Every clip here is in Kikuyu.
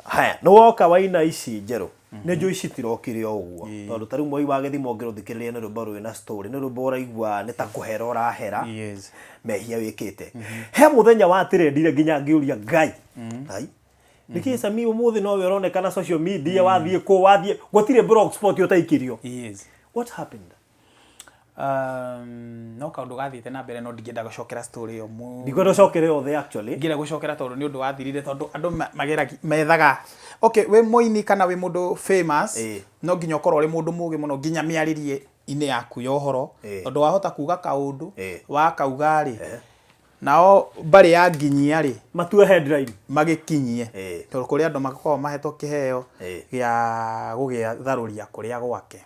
Haya, nĩ woka waina ici njerũ. Nĩ njũĩ citirokire o ũguo. Tondũ ta rĩu Moi wa Gĩthimo ũngĩrũthikĩrĩria nĩ rwĩmbo rwĩna story, nĩ rwĩmbo ũraigua nĩ ta kũhera ũrahera mehia wĩkĩte. He mũthenya watrendire nginya ngĩũria Ngai, Ngai, nĩkĩ Sami ũmũthĩ nowe ũronekana social media, wathiĩ kũ, wathiĩ, gũtirĩ blogspot ũtaikĩrio. What happened? No kaũndũ gathiĩte na mbere no ndingĩenda gũcokera story ĩyo mũno. Ndikwenda ũcokere yothe actually. Ndingĩenda gũcokera tondũ nĩ ũndũ wathirire tondũ andũ mageragia methaga okay wĩ mũini kana wĩ mũndũ famous no nginya ũkorwo ũrĩ mũndũ mũgĩ mũno nginya mĩarĩrie-inĩ yaku ya ũhoro tondũ wahota kuga kaũndũ wakauga rĩ nao mbarĩ ya nginyia rĩ Matue headline. Magĩkinyie tondũ kũrĩ andũ makoragwo mahetwo kĩheo gĩa gũgĩtharũria kũrĩa gwake.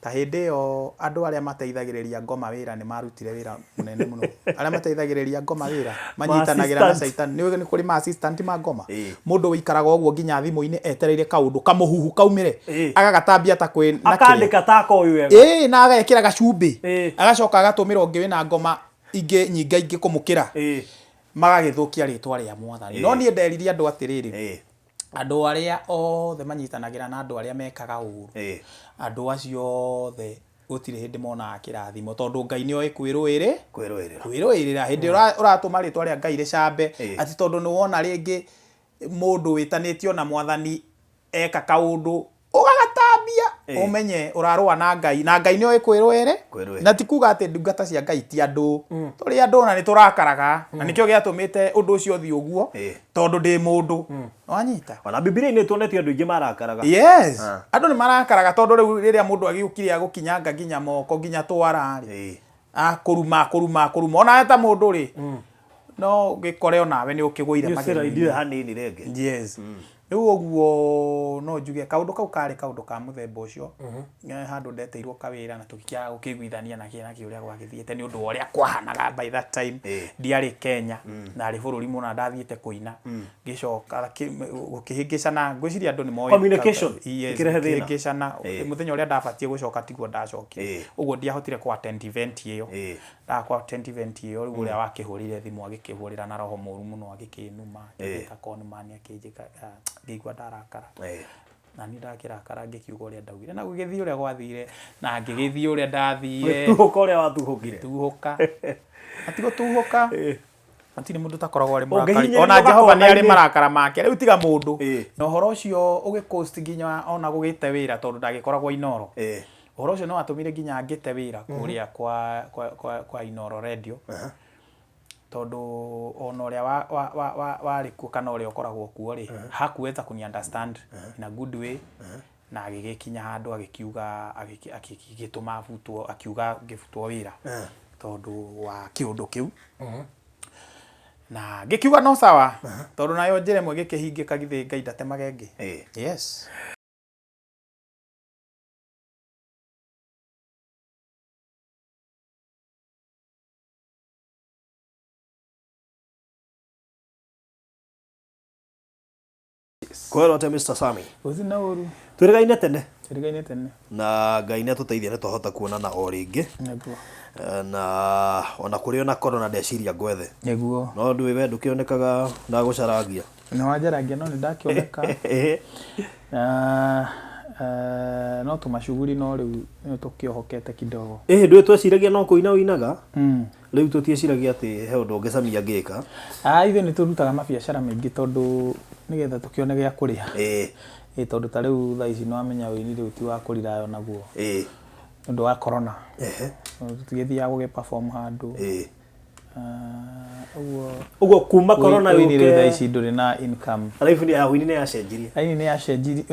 Ta hĩndĩ ĩyo andũ arĩa mateithagĩrĩria ngoma wĩra nĩ marutire wĩra mũnene mũno. Arĩa mateithagĩrĩria ngoma wĩra manyitanagĩra na caitani. Nĩ ũĩ nĩ kũrĩ ma assistant ma ngoma? Mũndũ ũikaraga ũguo nginya thimũ-inĩ etereire kaũndũ kamũhuhu kaumĩre, agagatambia ta kwĩ na kĩrĩa. Akandĩka ta akoĩ wega. Ĩĩ na agekĩra gacumbĩ. Agacoka agatũmĩra ũngĩ wĩna ngoma ingĩ nyingaingĩ kũmũkĩra. Magagĩthũkia rĩtwa rĩa Mwathani. No niĩ nderire andũ atĩrĩrĩ, Andũ arĩa othe manyitanagĩra na andũ arĩa mekaga ũũru, andũ acio othe gũtirĩ hĩndĩ monaga kĩrathimo tondũ Ngai nĩ oĩ kwĩrũĩrĩ Kwĩrũĩrĩra. Kwĩrũĩrĩra. Hĩndĩ ĩrĩa ũratũma rĩtwa rĩa Ngai rĩcambe, atĩ tondũ nĩ wona rĩngĩ mũndũ wĩtanĩtio na Mwathani eka kaũndũ ũgagatambia, ũmenye ũrarũa na Ngai, na Ngai nĩ oĩ kwĩrũĩrĩ. Kwĩrũĩrĩra. Na ti kuga atĩ ndungata cia Ngai ti andũ, tũrĩ andũ na nĩ tũrakaraga, na nĩkĩo gĩatũmĩte ũndũ ũcio ũthiĩ ũguo, tondũ ndĩ mũndũ. Wanyita? Ona Bibilia-inĩ tuonetio andũ aingĩ marakaraga. Yes. Andũ nĩ marakaraga tondũ rĩu rĩrĩa mũndũ agĩũkire agũkinyanga nginya moko nginya twara rĩ, akũruma akũruma akũruma, onawe ta mũndũ rĩ, no ũgĩkore onawe nĩ ũkĩgũire Nĩ magerio-inĩ. ũciraidire hanini rĩngĩ. Yes. Rĩu ũguo no njuge kaũndũ kau karĩ kaũndũ ka mũthemba ũcio. Nĩ handũ ndetĩirwo kawĩra na tũgĩkĩaga gũkĩiguithania na kĩ na kĩ ũrĩa gwagĩthiĩte nĩ ũndũ wa ũrĩa kwahanaga by that time. Ndiarĩ Kenya, ndarĩ bũrũri mũna ndathiĩte kũina. Ngĩcoka gũkĩhĩngĩcana, ngwĩciria andũ nĩ moĩ. Communication Yes, ĩkĩrehe thĩna. gũkĩhĩngĩcana. Mũthenya ũrĩa ndabatiĩ gũcoka tiguo ndacokire. Ũguo ndiahotire kũ attend event ĩyo. Ndaga kũ attend event ĩyo rĩu ũrĩa wakĩhũrire thimũ agĩkĩhũrĩra na roho mũru mũno agĩkĩnuma, akĩnjĩta con man akĩnjĩka, ngĩigua ndarakara. Na niĩ ndakĩrakara ngĩkiuga ũrĩa ndaugire na gũgĩthiĩ ũrĩa gwathire na ngĩgĩthiĩ ũrĩa ndathire. Gũtuhũka ũrĩa watuhũkire. Ngĩtuhũka. Na ti gũtuhũka, hatirĩ mũndũ ũtakoragwo arĩ mũrakari. Ũngĩhinyĩrĩrio Ona Jehova nĩ arĩ gakona-inĩ. marakara make, rĩu tiga mũndũ. Na ũhoro ũcio ũgĩ cost nginya ona gũgĩte wĩra tondũ ndagĩkoragwo Inooro. Ũhoro ũcio nĩ watũmire nginya ngĩte wĩra kũrĩa kwa, kwa, kwa, kwa Inooro Radio. Tondũ ona ũrĩa wa, wa, wa, wa, warĩ kuo kana ũrĩa ũkoragwo kuo rĩ, hakuweza kuni understand in a good way. Na agĩgĩkinya handũ agĩkiuga agĩgĩtũma butwo, akiuga ngĩbutwo wĩra tondũ wa kĩũndũ kĩu. Na ngĩkiuga no sawa, tondũ nayo njĩra ĩmwe ĩgĩkĩhingĩka githĩ Ngai ndatemaga ĩngĩ. Yes. Kwĩrwo atĩa Mr. Sami? Gũtirĩ na ũru. Twĩrĩgaine tene. Twĩrĩgaine tene. Na Ngai nĩ atũteithia nĩ twahota kuonana o rĩngĩ. Nĩguo. Na ona kũrĩ ona corona ndeciria ngwethe. Nĩguo. No ndũĩ we ndũkĩonekaga ndagũcaragia. Nĩ wanjaragia no nĩ ndakĩoneka. Na no tũmacuguri no rĩu nĩ tũkĩohokete kidogo. Ĩhĩ ndũĩ tweciragia no kũina ũinaga. Rĩu tũtieciragia atĩ he ũndũ ũngĩ Sami angĩka. Ah, ithuĩ nĩ tũrutaga mabiacara maingĩ tondũ nĩgetha tũkĩone gĩa kũrĩa. Ĩĩ tondũ ta rĩu thaa ici nĩ wamenya ũini rĩu ti wa kũrirayo naguo. Nĩ ũndũ wa corona. Tũtigĩthiaga gũgĩ perform handũ. Ũguo Ũguo kuma corona ũini rĩu thaa yũke ici ndũrĩ na income. Life ya ũini nĩ yacenjirie. Raini nĩ yacenjirie,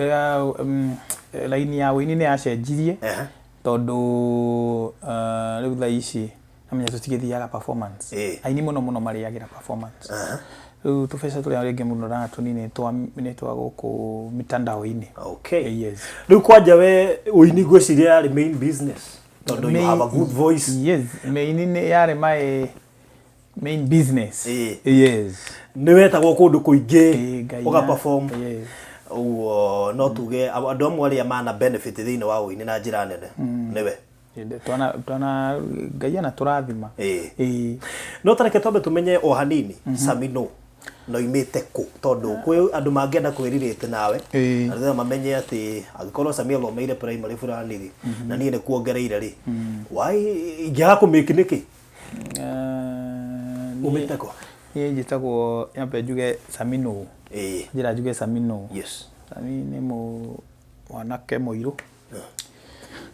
raini ya ũini nĩ yacenjirie tondũ rĩu thaa ici namenya tũtigĩthiaga performance. Aini mũno mũno marĩagĩra performance. Rĩu tũbeca tũrĩa rĩngĩ mũndũ onaga tũnini nĩ twa gũkũ mitandao-inĩ. Okay. Yes. Rĩu kwanja we ũini ngwĩciria yarĩ main business. Tondũ you have a good voice. Yes, main nĩ yarĩ my main business. Yes. Nĩ wetagwo kũndũ kũingĩ Ĩĩ, Ngai ũga na- perform. Yes. Ũguo no tuge andũ amwe arĩa mana benefit thĩinĩ wa ũini na njĩra nene nĩwe. Twana twana Ngai anatũrathima. No tareke twambe tũmenye o hanini Sami nũ? Na oimĩte kũ? Tondũ kwĩ andũ mangĩenda kwĩ relate nawe na nĩgetha mamenye atĩ angĩkorwo Sammy athomeire primary fulani rĩ, na niĩ nĩkuo ngereire rĩ, why ingĩaga kũ make nĩkĩ? Umĩte kũ? Niĩ njĩtagwo, nyambe njuge Sammy nũ. Njĩra njuge Sammy nũ. Sammy nĩ mwanake mũirũ,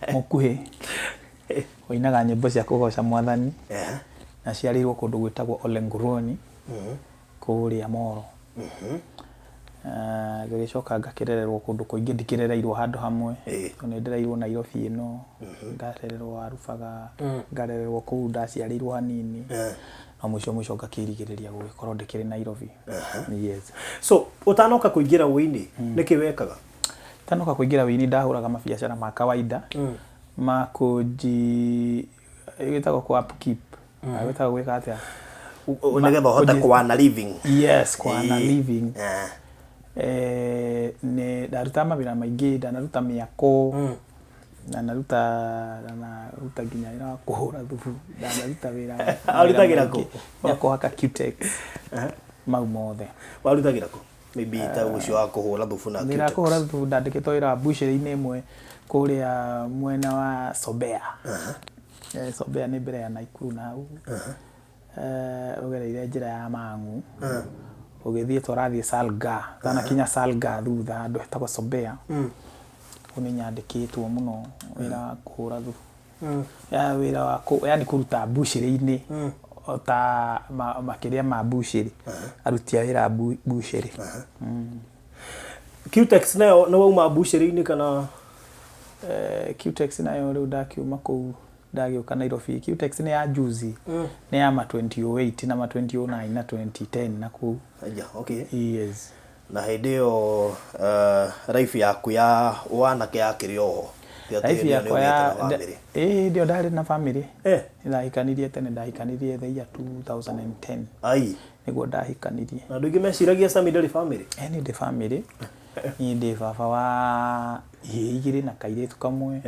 mũkuhĩ, ũinaga nyĩmbo cia kũgoca mwathani. Na aciarĩirwo kũndũ gwĩtagwo Ole Nguroni, kũrĩa Moro. Ngagĩcoka ngakĩrererwo kũndũ kũingĩ, ndikĩrereirwo handũ hamwe, tondũ nĩ ndereirwo Nairobi ĩno, ngarererwo Warubaga, ngarererwo kũu ndaciarĩirwo hanini, no mũico mũico ngakĩrigĩrĩria gũgĩkorwo ndĩkĩrĩ Nairobi. Yes. So ũtanoka kũingĩra ũini, nĩkĩ wekaga? Itanoka kũingĩra ũini ndahũraga mabiacara ma kawaida, ma kũnji, ĩgĩtagwo kũ upkeep, ĩgĩtagwo gwĩka atĩa? Nĩgetha ũhote kũwana living. Yes, kũwana living. Nĩ ndarutaga mawĩra maingĩ, ndanaruta mĩako, ndanaruta ndanaruta nginya wĩra wa kũhũra thubu, ndanaruta wĩra Warutagĩra kũ? Ya kũhaka Cutex, mau mothe. Warutagĩra kũ? Maybe ta ũcio wa kũhũra thubu na Wĩra wa kũhũra thubu ndandĩkĩtwo wĩra wa mbucĩrĩ-inĩ ĩmwe kũrĩa mwena wa Sobea. Sobea nĩ mbere ya Naikuru na hau. Ũgereire njĩra ya Mang'u. Ũgĩthiĩ ta ũrathiĩ Salga. Ũtanakinya Salga thutha handũ hetagwo Sobea. Kũu nĩ nyandĩkĩtwo mũno wĩra wa kũhũra thubu. Ya wĩra wa kũ yani kũruta mbucĩrĩ-inĩ o ta makĩria ma mbucĩrĩ. Aruti a wĩra a mbucĩrĩ. Cutex nayo nĩ wauma mbucĩrĩ-inĩ kana? Cutex nayo rĩu ndakiuma kũu ndagĩũka Nairobi. Cutex nĩ ya juzi. Nĩ ya ma 2008 na ma 2009 na 2010 na kũu. Aya, okay. Yes. Na hĩndĩ ĩyo life yaku ya wanake yakĩrĩ oho? Ti atĩ Life hĩndĩ ĩyo nĩ yakwa ũgĩte ya na bamĩrĩ? Ĩĩ hĩndĩ ĩyo ndarĩ na bamĩrĩ. Nĩndahikanirie tene, ndahikanirie the year 2010. Ai. Nĩguo ndahikanirie. Na andũ aingĩ meciragia Sammy ndarĩ bamĩrĩ? Niĩ ndĩ bamĩrĩ. Niĩ ndĩ baba wa ihĩĩ igĩrĩ na kairĩtu kamwe.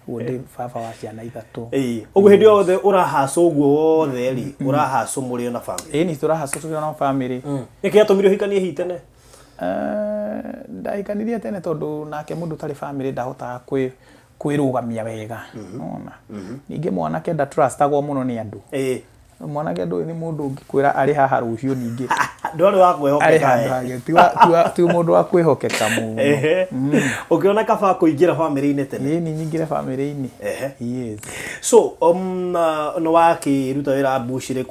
Ũguo ndĩ baba wa ciana ithatũ. Ĩĩ. Ũguo hĩndĩ yothe ũrahacwo ũguo wothe rĩ, ũrahacwo mũrĩ o na bamĩrĩ? Ĩni tũrahacwo tũrĩ o na bamĩrĩ. Nĩkĩ gĩatũmire ũhikanie hihi tene? Ndahikanirie tene tondũ nake mũndũ ũtarĩ bamĩrĩ ndahotaga kwĩrũgamia wega. Nĩwona? Ningĩ mwanake nda trust agwo mũno nĩ andũ. Mwanake ndũĩ nĩ mũndũ ũngĩkwĩra arĩ haha rũciũ ningĩ. Ndwarĩ wa kwĩhokeka. Arĩ handũ hangĩ. Ti mũndũ wa kwĩhokeka mũno. Ũkĩona kaba kũingĩra bamĩrĩ-inĩ tene? Ĩĩ ni nyingĩre bamĩrĩ-inĩ. Yes. So, nĩ wakĩruta wĩra mbucĩrĩ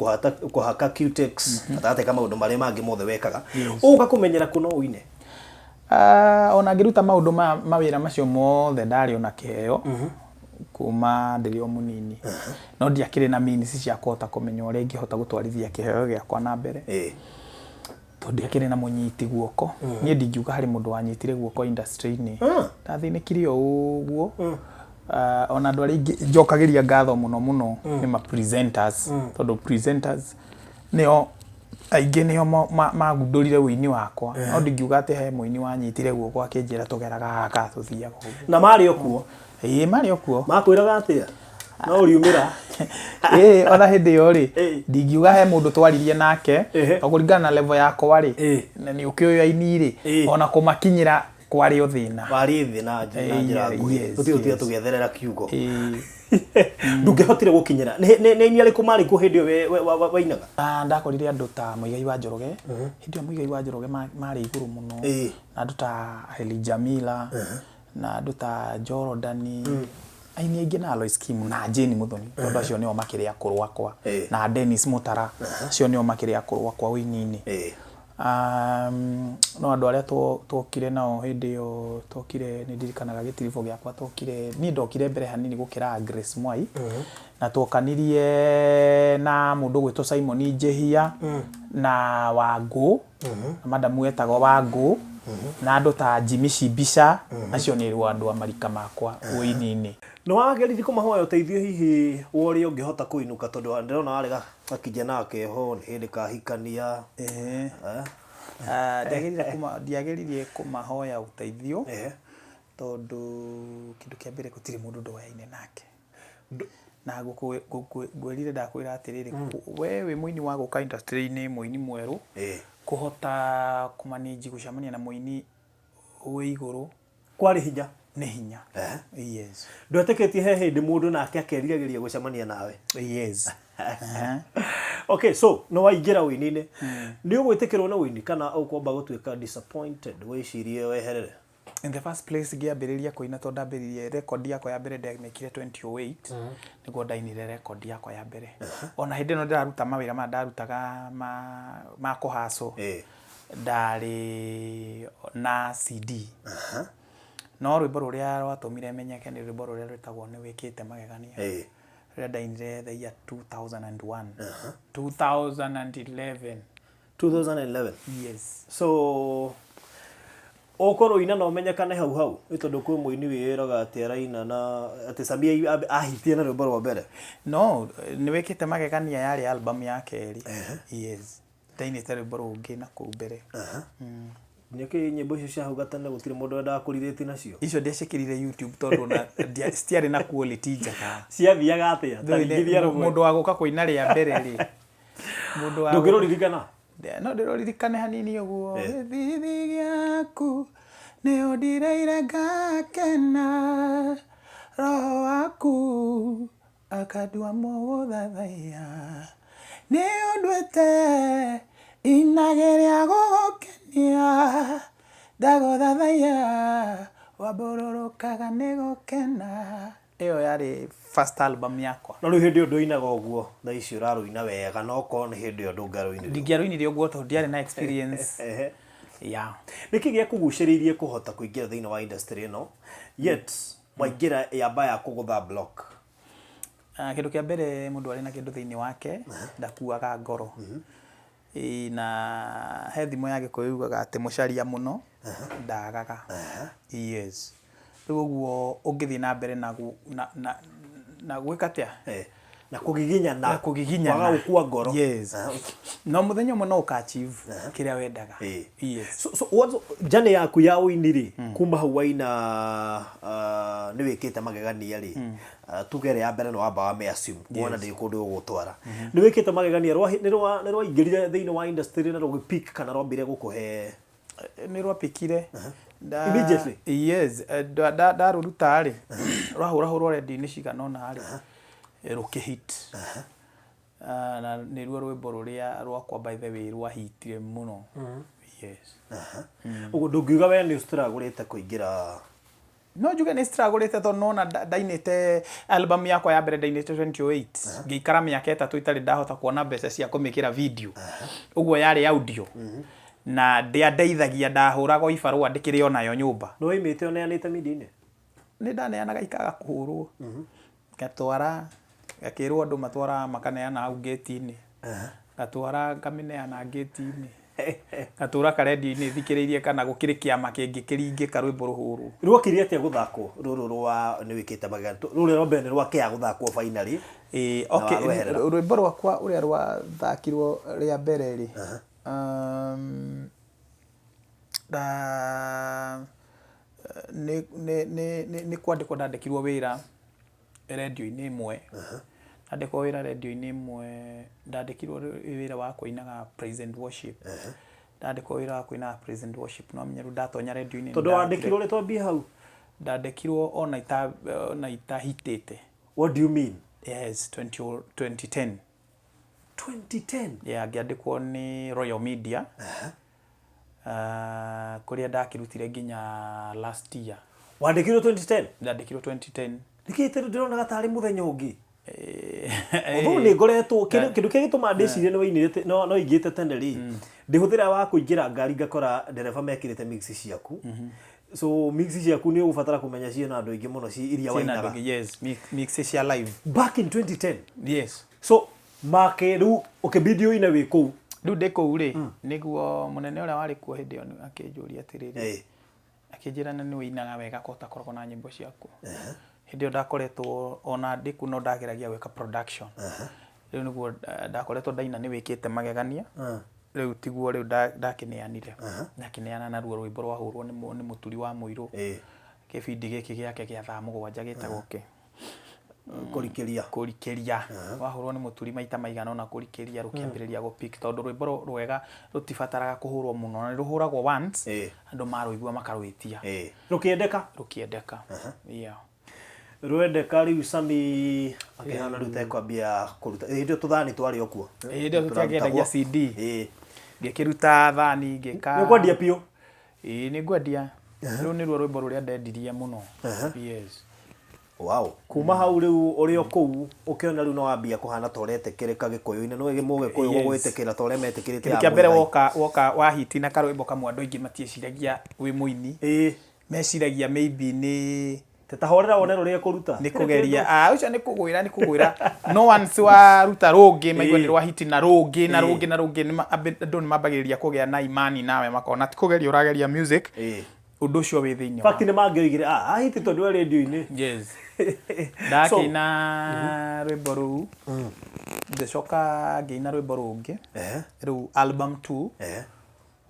kũhaka Cutex, gatagatĩ ka maũndũ marĩa mangĩ mothe wekaga. Ũgũka kũmenyera kũ no ũine? Ona ngĩruta maũndũ ma mawĩra macio mothe ndarĩ ona kĩheo kuma ndĩrĩ o mũnini. No ndiakĩrĩ na means cia kũhota kũmenya ũrĩa ingĩhota gũtwarithia kĩheo gĩakwa na mbere. Tondũ ndiakĩrĩ na mũnyiti guoko. Niĩ ndingiuga harĩ mũndũ wanyitire guoko industry-inĩ. Ndathĩnĩkire o ũguo. Ona andũ arĩa ingĩ njokagĩria ngatho mũno mũno nĩ ma presenters. Tondũ presenters nĩo aingĩ nĩo magundũrire ũini wakwa. No ndingiuga atĩ he mũini wanyitire guoko akĩnjĩra tũgeraga haha kana tũthiaga ũguo. Na marĩ o kuo? Ĩĩ marĩ o kuo. Makwĩraga atĩa? No ũriumĩra? Ĩĩ ona hĩndĩ ĩyo rĩ, ndingiuga he mũndũ twaririe nake, o kũringana na level yakwa rĩ, na nĩ ũkĩũĩ aini rĩ, ona kũmakinyĩra kwarĩ o thĩna. Warĩ thĩ na njĩra nguhĩ. Tũtige tũgĩetherera kiugo. Ndũngĩahotire gũkinyĩra. Nĩ aini arĩkũ marĩ kuo hĩndĩ ĩyo wainaga? Ndakorire andũ ta Muigai wa Njoroge, hĩndĩ ĩyo Muigai wa Njoroge marĩ igũrũ mũno, na andũ ta Heli Jamila, na andũ ta Jorodani, aini aingĩ na Alois Kim na Jane Muthoni, tondũ acio nĩo makĩrĩ akũrũ akwa, na Dennis Mũtara, acio nĩo makĩrĩ akũrũ akwa ũini-inĩ. No andũ arĩa twokire nao hĩndĩ ĩyo twokire nĩ ndirikanaga gĩtiribũ gĩakwa twokire, niĩ ndokire mbere hanini gũkĩra Grace Mwai, na twokanirie na mũndũ ũgwĩtwo Simon Njĩhia na Wangũ, na madamu etagwo Wangũ, na andũ ta Jimmy Shibisha, acio nĩ andũ a marika makwa ũini-inĩ. Nĩ wageririe kũmahoya ũteithio hihi wa ũrĩa ũngĩhota kũinũka tondũ ndĩrona warĩ gakijana keho nĩ hĩndĩ kahikania. Ndiageririe kũmahoya ũteithio tondũ kĩndũ kĩa mbere gũtirĩ mũndũ ndoyaine nake. Na ngwĩrire ndakwĩra atĩrĩrĩ, we wĩ mũini wa gũka industry-inĩ mũini mwerũ, Kũhota kũmanage gũcemania na mũini wĩ igũrũ. Kwarĩ hinya. Nĩ hinya. Yes. Ndwetĩkĩtie he hĩndĩ mũndũ nake akeriragĩria gũcemania nawe? Yes. Okay, so nĩ waingĩra ũini-inĩ. Nĩ ũgwĩtĩkĩrwo nĩ ũini kana ũkwamba gũtuĩka disappointed wĩcirie weherere? In the first place ngĩambĩrĩria kũina tondũ ndambĩrĩirie record yakwa ya mbere ndamĩkire 2008 nĩguo ndainire record yakwa ya mbere. Ona hĩndĩ ĩno ndĩraruta mawĩra maya ndarutaga ma ma kũhacwo ndarĩ na CD. No rwĩmbo rũrĩa rwatũmire menyeke nĩ rwĩmbo rũrĩa rwĩtagwo nĩ wĩkĩte magegania. Rũrĩa ndainire the year 2001. 2011. 2011? Yes. So ũkorwo ũina na ũmenyekane hau hau nĩ tondũ kwĩ mũini wĩĩraga atĩ araina na atĩ Sammy ahitie na rwĩmbo rwa mbere. No, nĩ wĩkĩte magegania yarĩ album ya kerĩ. Yes. Ndainĩte rwĩmbo rũngĩ na kũu mbere. Nĩkĩ nyĩmbo icio cia hau gatene gũtirĩ mũndũ wendaga kũrirĩti nacio? Icio ndiaciĩkĩrire YouTube tondũ ona citiarĩ na quality njega. Ciathiaga atĩa? Ta ringithia rũmwe. Mũndũ wa gũka kũina rĩa mbere rĩ, Mũndũ wa Ndũngĩrũririkana? No ndĩrũririkane hanini ũguo. Gĩthithi gĩaku nĩ ũndireire ngakena, Roho waku akandua mũgũthathaiya. Nĩ ũnduĩte inage rĩa gũgũkenia, ndagũthathaiya wambũrũrũkaga nĩ gũkena. Ĩyo yarĩ first album yakwa. No rĩu hĩndĩ ĩyo ndũinaga ũguo, thaa ici ũrarũina wega no korwo nĩ hĩndĩ ĩyo ndũngĩarũinire ũguo. Ndingĩarũinire ũguo tondũ ndiarĩ na experience. Yeah. Nĩkĩ gĩakũgucĩrĩirie kũhota kũingĩra thĩinĩ wa industry ĩno yet waingĩra yamba ya kũgũtha block? Kĩndũ kĩa mbere mũndũ arĩ na kĩndũ thĩinĩ wake ndakuaga ngoro. Ĩĩ na he thimo ya Gĩkũyũ yugaga atĩ mũcaria mũno ndagaga. Yes. Rĩu ũguo ũngĩthiĩ na mbere na na na na gwĩka atĩa? Eh, na kũgiginyana. Na kũgiginyana. Kwaga gũkua ngoro. Yes. No mũthenya ũmwe no ũka achieve kĩrĩa wendaga. Yes. So what journey yaku ya ũini rĩ, kuma hau waina nĩ wĩkĩte magegania rĩ, tuge ĩrĩa ya mbere nĩ wamba wame assume wona ndĩ kũndũ gũgũtwara. Nĩ wĩkĩte magegania nĩ rwaingĩrire thĩinĩ wa industry na rũgĩ peak kana rwambire gũkũhe Nĩ rwapikire. Immediately? Yes, ndarũruta rĩ, rwahũrahũrwo redio-inĩ cigana ũna rĩ, rũkĩ hit. Na nĩruo rwĩmbo rũrĩa rwakwa by the way rwahitire mũno. Yes. Ũguo ndũngiuga we nĩ ũstruggle-ĩte kũingĩra? No njuge nĩ struggle-ĩte tondũ nĩwona ndainĩte album yakwa ya mbere ndainĩte 2008 ngĩikara mĩaka ĩtatũ itarĩ ndahota kuona mbeca cia kũmĩkĩra video. Ũguo yarĩ audio. Na ndĩandeithagia ndahũraga o ibarũa ndĩkĩrĩ o nayo nyũmba. Nĩ waimĩte ũneanĩte media-inĩ? Nĩ ndaneanaga ikaga kũhũrwo. Ngatwara, ngakĩrwo andũ matwaraga makaneana hau ngĩti-inĩ. Ngatwara ngamĩneana ngĩti-inĩ. Ngatũra karendio-inĩ thikĩrĩirie kana gũkĩrĩ kĩama kĩngĩkĩringĩka rwĩmbo rũhũrwo. Rwokire atĩa gũthakwo rũrũ rwa nĩ wĩkĩte magegania? Rũrĩa rwa mbere nĩ rwakĩaga gũthakwo finally. Ĩĩ, okay, rwĩmbo rwakwa ũrĩa rwathakirwo rĩa mbere rĩ, nĩ nĩ nĩ nĩ kwandĩkwo ndandĩkirwo wĩra rendio-inĩ ĩmwe. Ndandĩkwo wĩra rendio-inĩ ĩmwe, ndandĩkirwo wĩra wa kũinaga praise and worship. Ndandĩkwo wĩra wa kũinaga praise and worship, nĩ wamenya rĩu ndatonya rendio-inĩ. Tondũ wandĩkirwo rĩ, twambie hau. Ndandĩkirwo ona ona itahitĩte. What do you mean? Yes, 2010. 2010? Yeah, ngĩandĩkwo nĩ Royal Media. Kũrĩa ndakĩrutire nginya last year. Wandĩkirwo 2010? Ndandĩkirwo 2010. Nĩkĩ tondũ ndĩronaga tarĩ mũthenya ũngĩ? Although nĩ ngoretwo kĩndũ kĩndũ kĩrĩa gĩtũmaga ndĩcirie nĩ wainire no no ingĩte tene rĩ, ndĩhũthĩra wa kũingĩra ngari ngakora ndereba mekĩrĩte mix ciaku. So mix ciaku nĩ ũgũbatara kũmenya ciĩna andũ aingĩ mũno ci iria Ciĩna andũ wainaga. aingĩ, yes, mix cia live. Back in 2010. Yes. So make rĩu ũkĩbidi ũine wĩ kũu. Rĩu ndĩ kũu rĩ, nĩguo mũnene ũrĩa warĩ kuo hĩndĩ ĩyo akĩnjũria atĩrĩrĩ, akĩnjĩra na nĩ ũinaga wega ko ũtakoragwo na nyĩmbo ciaku. Hĩndĩ ĩyo ndakoretwo ona ndĩ kuo no ndageragia gwĩka production. Rĩu nĩguo ndakoretwo ndaina nĩ wĩkĩte magegania, rĩu tiguo rĩu ndakĩneanire. Ndakĩneana naruo rwĩmbo rwahũrwo nĩ mũturi wa mũirũ, kĩbindi gĩkĩ gĩake gĩa thaa mũgwanja gĩtagwo kĩ. Kũrikĩria. Kũrikĩria. Wahũrwo nĩ mũturi maita maigana ũna kũrikĩria rũkĩambĩrĩria gũ pick tondũ rwĩmbo rwega rũtibataraga kũhũrwo mũno na nĩ rũhũragwo once andũ marũigua makarwĩtia. Rũkĩendeka. Rũkĩendeka. Yeah. Rwendeka rĩu Sami akĩhana rĩu tekwambia kũruta hĩndĩ ĩyo tũthani twarĩ o kuo. Hĩndĩ ĩyo tũtiakĩendagia CD. Ngĩkĩruta thani ngĩka. Nĩ ũkwendia biũ? Ĩĩ nĩ ngwendia. Rũu nĩruo rwĩmbo rũrĩa ndendirie mũno. Yes. Wow. Kuma hau rĩu ũrĩ o kũu ũkĩona rĩu nĩwambia kũhana ta ũretĩkĩrĩka gĩkũyũ-inĩ, nĩũĩ mũgĩkũyũ gũgwĩtĩkĩra ta ũrĩa metĩkĩrĩte Kĩndũ kĩa mbere woka woka wa hit na karwĩmbo kamwe andũ aingĩ matiĩciragia wĩ mũini. Meciragia maybe nĩ Ta horera wone rũrĩa ekũruta. Nĩ kũgeria. Ah, ũcio nĩ kũgwĩra nĩ kũgwĩra. No once waruta rũngĩ maigua nĩ rwa hit na rũngĩ na rũngĩ na rũngĩ andũ nĩ mambagĩrĩria kũgĩa na imani nawe makona ti kũgeria ũrageria music. Ũndũ ũcio wĩ thĩinĩ Fact nĩ mangĩoigire ah ahiti tondũ e radio-inĩ. Yes. Ndakĩina rwĩmbo rũu ngĩcoka ngĩina rwĩmbo rũngĩ rĩu album 2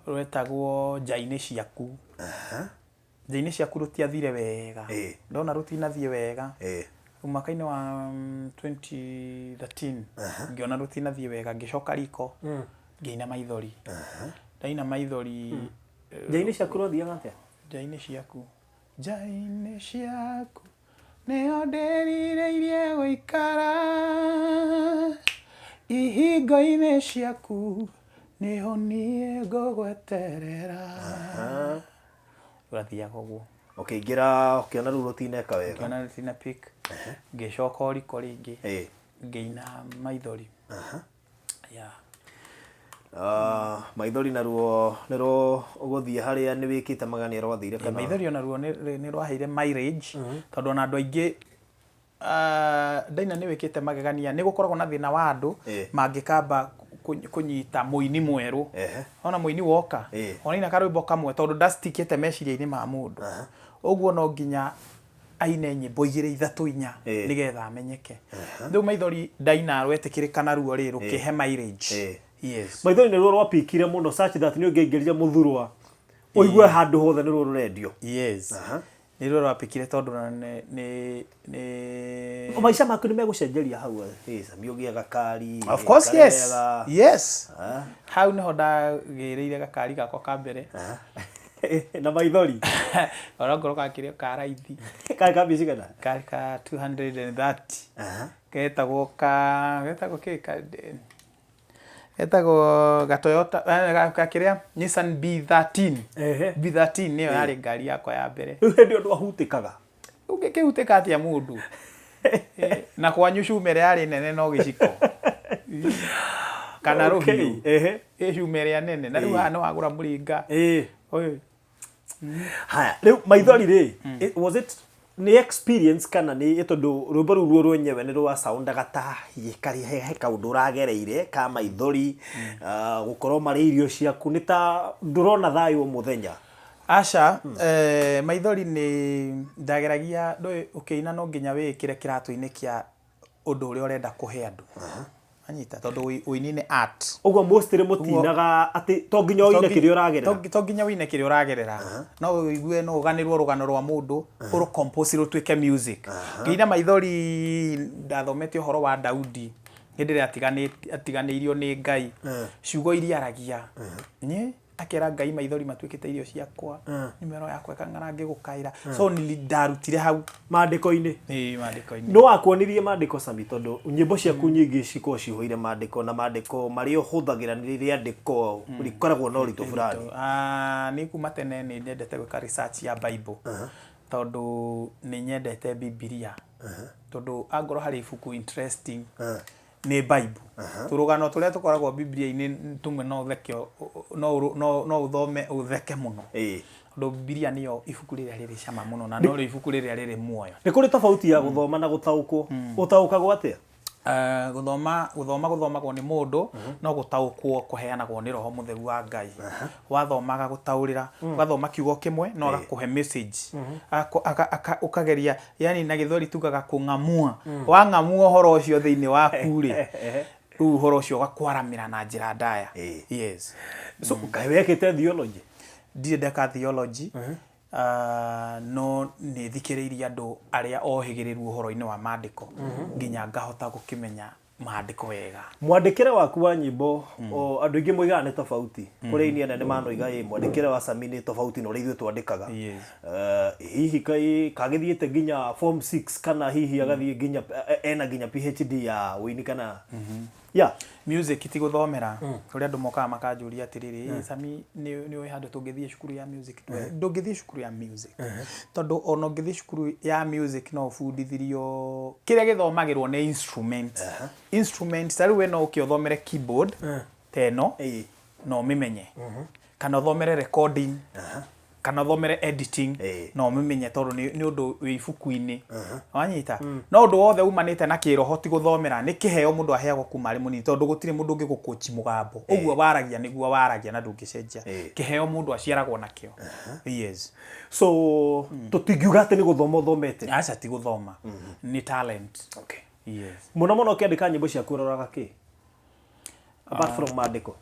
rwetagwo Nja-inĩ Ciaku. Nja-inĩ Ciaku rũtiathire wega. Ndona rũtinathiĩ wega. Rĩu mwaka-inĩ wa 2013 ngĩona rũtinathiĩ wega ngĩcoka riko ngĩina Maithori. Ndaina Maithori Nja-inĩ ciaku rwathiaga atĩa? Nja-inĩ ciaku. Nja-inĩ ciaku nĩho ndĩrirĩirie gũikara, ihingo-inĩ ciaku nĩho niĩ ngũgweterera. Rwathiaga ũguo. Ũkĩingĩra ũkĩona rĩu rũtineka wega. Ngĩona rũtina pick. Ngĩcoka o riko rĩngĩ. Ngĩina Maithori. Yeah. Ah, Maithori naruo nĩ rũgũthiĩ harĩa nĩ wĩkĩte magania rwathire kana? Maithori onaruo nĩ rwaheire mileage tondũ ona andũ aingĩ ah, ndaina nĩ wĩkĩte magegania nĩ gũkoragwo na thĩna wa andũ mangĩkamba kũnyita mũini mwerũ. Ona mũini woka onaina karwĩmbo kamwe tondũ ndastikĩte meciria-inĩ ma mũndũ ũguo no nginya aine nyĩmbo igĩrĩ ithatũ inya nĩgetha amenyeke. Rĩu Maithori ndaina rwetĩkĩrĩka naruo rĩ rũkĩhe mileage. Yes. Maithori nĩruo rwapikire mũno such that nĩ ũngĩaingĩrire mũthurwa ũigue handũ hothe nĩruo rũrendio. Yes. Nĩruo rwapikire tondũ nĩ nĩ nĩ Maica maku nĩ megũcenjeria hau ĩ Sami ũgĩe gakari. Of course yes. Yes. Hau nĩho ndagĩrĩire gakari gakwa ka mbere. Na maithori. Onokorwo gakĩrĩ o ka raithi. Karĩ ka mbia cigana? Karĩ ka 230. Getagwo ka, getagwo kĩ, getagwo ga Toyota, ga kĩrĩa, Nissan B13. B13 nĩyo yarĩ ngari yakwa ya mbere. Rĩu hĩndĩ ĩyo ndwahutĩkaga? Ũngĩkĩhutĩka atĩa mũndũ? Na kwanyu cuma ĩrĩa yarĩ nene no gĩciko. Kana rũhiũ. Ĩ cuma ĩrĩa nene. Na rĩu haha nĩ wagũra mũrĩnga. Ũyũ. Haya, rĩu Maithori rĩ, was it nĩ experience kana nĩ tondũ rwĩmbo rũu ruo rwenyewe nĩ rwa soundaga ta hihi he kaũndũ ũragereire ka maithori, gũkorwo marĩ irio ciaku nĩ ta ndũrona thayũ o mũthenya. Aca, maithori nĩ ndageragia ndũĩ ũkĩina no nginya wĩĩkĩre kĩratũ-inĩ kĩa ũndũ ũrĩa ũrenda kũhe andũ. Wanyita? Tondũ ũini nĩ art. Ũguo mostly mũtiinaga atĩ to nginya ũine kĩrĩa ũragerera? To nginya ũine kĩrĩa ũragerera. No ũigue no ũganĩrwo rũgano rwa mũndũ, ũrũ compose rũtuĩke music. Ngĩina Maithori ndathomete ũhoro wa Daudi hĩndĩ ĩrĩa atiganĩirio nĩ Ngai, ciugo iria aragia. Akera Ngai maithori matuĩkĩte irio ciakwa, mĩmero yakwa ĩkang'ara ngĩgũkaĩra. So ndarutire hau. Maandĩko-inĩ? Ĩĩ maandĩko-inĩ. Nũ wakuonirie maandĩko Sami tondũ nyĩmbo ciaku nyingĩ cikoragwo cihũire maandĩko na maandĩko marĩa ũhũthagĩra nĩ rĩandĩko rĩkoragwo na ũritũ fulani. Ah, niĩ kuma tene nĩ nyendete gwĩka research ya Bible tondũ nĩ nyendete Bibilia tondũ angorwo harĩ ibuku interesting nĩ Bible. Tũrũgano tũrĩa tũkoragwo Bibilia-inĩ tũmwe no ũtheke no ũthome ũtheke mũno. Tondũ Bibilia nĩyo ibuku rĩrĩa rĩrĩ cama mũno na norĩo ibuku rĩrĩa rĩrĩ muoyo. Nĩ kũrĩ tofauti ya gũthoma na gũtaũkwo. Ũtaũkagwo atĩa? Gũthoma gũthoma gũthomagwo nĩ mũndũ no gũtaũkwo kũheanagwo nĩ Roho Mũtheru wa Ngai. Wathoma agagũtaũrĩra, ũgathoma kiugo kĩmwe no agakũhe message. Ũkageria yani na gĩthweri tugaga kũng'amua wang'amua ũhoro ũcio thĩinĩ waku rĩ rĩu ũhoro ũcio ũgakwaramĩra na njĩra ndaya. Yes. So kaĩ wekĩte theology? Ndirĩ ndeka theology. Ah, no nĩ thikĩrĩirie andũ arĩa ohĩgĩrĩru ũhoro-inĩ wa maandĩko nginya ngahota gũkĩmenya maandĩko wega. Mwandĩkĩre waku wa nyĩmbo o, andũ aingĩ moigaga nĩ tofauti. Kũrĩ aini anene manoiga ĩ mwandĩkĩre wa Sami nĩ tofauti na ũrĩa ithuĩ twandĩkaga. Yes. Eh, hihi kai kagĩthiĩte nginya form 6 kana hihi agathiĩ nginya ena nginya PhD ya ũini kana yeah. Music ti gũthomera. Kũrĩ andũ mokaga makanjũria atĩrĩrĩ, mm. Sami nĩ ũĩ handũ tũngĩthiĩ cukuru ya music? Ndũngĩthiĩ cukuru ya music. Tondũ ona ũngĩthiĩ cukuru ya music no ũbundithirio kĩrĩa gĩthomagĩrwo nĩ instrument. Instrument ta rĩu we no ũke ũthomere keyboard ta ĩno na ũmĩmenye. Kana ũthomere recording. Kana ũthomere editing na ũmĩmenye tondũ nĩ ũndũ wĩ ibuku-inĩ. Wanyita? No ũndũ wothe umanĩte na kĩroho ti gũthomera, nĩ kĩheo mũndũ aheagwo kuma arĩ mũnini tondũ gũtirĩ mũndũ ũngĩgũkũci mũgambo. Ũguo waragia nĩguo waragia na ndũngĩcenjia. Kĩheo mũndũ aciaragwo nakĩo. Yes. So tũtingiuga atĩ nĩ gũthoma ũthomete. Aca ti gũthoma. Nĩ talent. Okay. Yes. Mũno mũno ũkĩandĩka nyĩmbo ciaku ũroraga kĩ? Apart from maandĩko.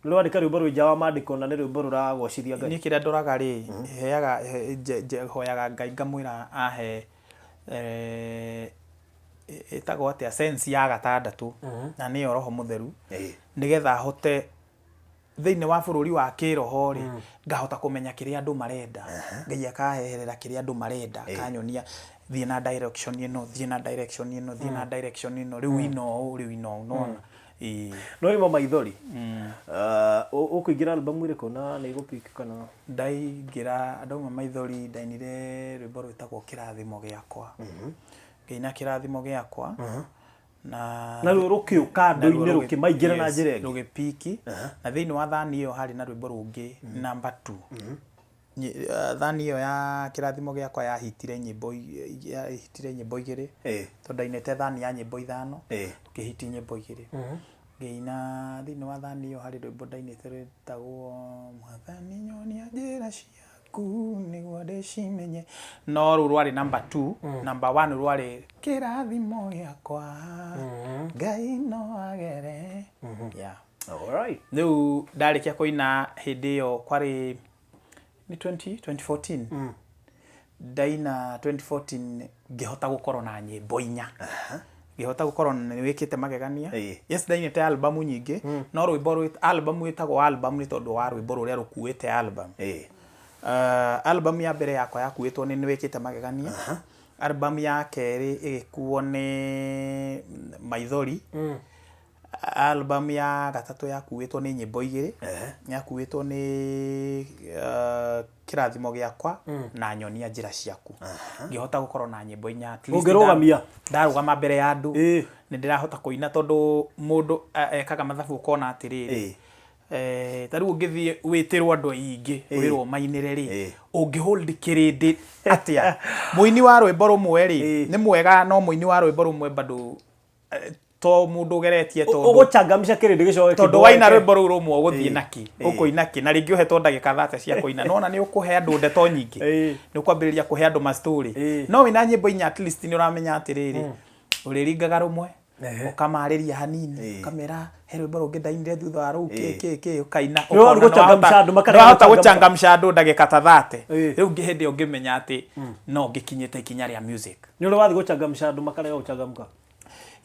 Nĩ wandĩka rwĩmbo rwĩ nja wa maandĩko na nĩ rwĩmbo rũragocithia Ngai. Niĩ kĩrĩa ndoraga rĩ, heaga hoyaga Ngai ngamwĩra ahe ĩtagwo atĩa sense ya gatandatũ na nĩyo roho mũtheru nĩgetha hote thĩinĩ wa bũrũri wa kĩroho rĩ, ngahota kũmenya kĩrĩa andũ marenda. Ngai akaheherera kĩrĩa andũ marenda, akanyonia thiĩ na direction ĩno, thiĩ na direction ĩno, thiĩ na direction ĩno, rĩu ina ũũ, rĩu ina ũũ, nĩwona? Ĩĩ. No ima maithori. Ũkũingĩra album ĩrĩkũ na nĩ ĩgũ pick kana? Ndaingĩra, ndauma maithori ndainire rwĩmbo rwĩtagwo kĩrathimo gĩakwa. Ngĩina kĩrathimo gĩakwa. Na Naruo rũkĩũka andũ-inĩ rũkĩmaingĩra na njĩra ĩngĩ. Rũgĩpiki. Na thĩinĩ wa thani ĩyo harĩ na rwĩmbo rũngĩ number two. Thani ĩyo ya kĩrathimo gĩakwa yahitire nyĩmbo yahitire nyĩmbo igĩrĩ. Tondũ ndainĩte thani ya nyĩmbo ithano, rũkĩhiti nyĩmbo igĩrĩ. Ngĩina thĩinĩ wa thani ĩyo harĩ rwĩmbo ndainĩte rwĩtagwo Mwathani nyonia njĩra ciaku nĩguo ndĩcimenye. No rũu rwarĩ number two, number one rwarĩ kĩrathimo gĩakwa Ngai no agere. Yeah. Alright. Rĩu ndarĩkia kũina hĩndĩ ĩyo kwarĩ nĩ 20, 2014 ndaina 2014 ngĩhota gũkorwo na nyĩmbo inya ngĩhota gũkorwo nĩ wĩkĩte magegania yes ndainĩte album nyingĩ no rwĩmbo rwĩ album ĩtagwo album nĩ tondũ wa rwĩmbo rũrĩa rũkuĩte album album ya mbere yakwa yakuĩtwo nĩ nĩwĩkĩte magegania album ya kerĩ ĩgĩkuo nĩ maithori Album ya gatatũ yakuĩtwo nĩ nyĩmbo igĩrĩ, yakuĩtwo nĩ Kĩrathimo Gĩakwa na Nyonia Njĩra Ciaku. Ngĩhota gũkorwo na nyĩmbo inya at least Ũngĩrũgamia? ndarũgama mbere ya andũ nĩ ndĩrahota kũina tondũ mũndũ ekaga mathabu ũkona atĩrĩrĩ, ta rĩu ũngĩthiĩ wĩtĩrwo andũ aingĩ wĩrwo mainĩre rĩ, ũngĩ hold kĩrĩndĩ atĩa? Mũini wa rwĩmbo rũmwe rĩ, nĩ mwega no mũini wa rwĩmbo rũmwe bado to mundu ugeretie tondu Ũgũchangamsha kĩrĩndĩ gĩcoke tondu waina rwĩmbo rũu rũmwe ũgũthiĩ naki ũkũina kĩ na rĩngĩ ũhetwo ndagĩka thate cia kũina nona nĩ ũkũhe andũ ndeto nyingĩ nĩ ũkwambĩrĩria kũhe andũ ma story no wĩna nyĩmbo inya at least nĩ ũramenya atĩrĩrĩ ũrĩringaga rũmwe ũkamarĩria hanini ũkamera he rwĩmbo rũngĩ ndainire thutha wa rũu kĩ kĩ kĩ ũkaina Nĩ ũkona gũchangamsha andũ, makarega nĩwahota gũchangamka. gũchangamsha andũ ndagĩka ta thate rĩu hĩndĩ ĩyo ngĩmenya atĩ no ngĩkinyĩte ikinya rĩa music. Nĩ ũrĩ wathiĩ gũchangamsha andũ makarega gũchangamka?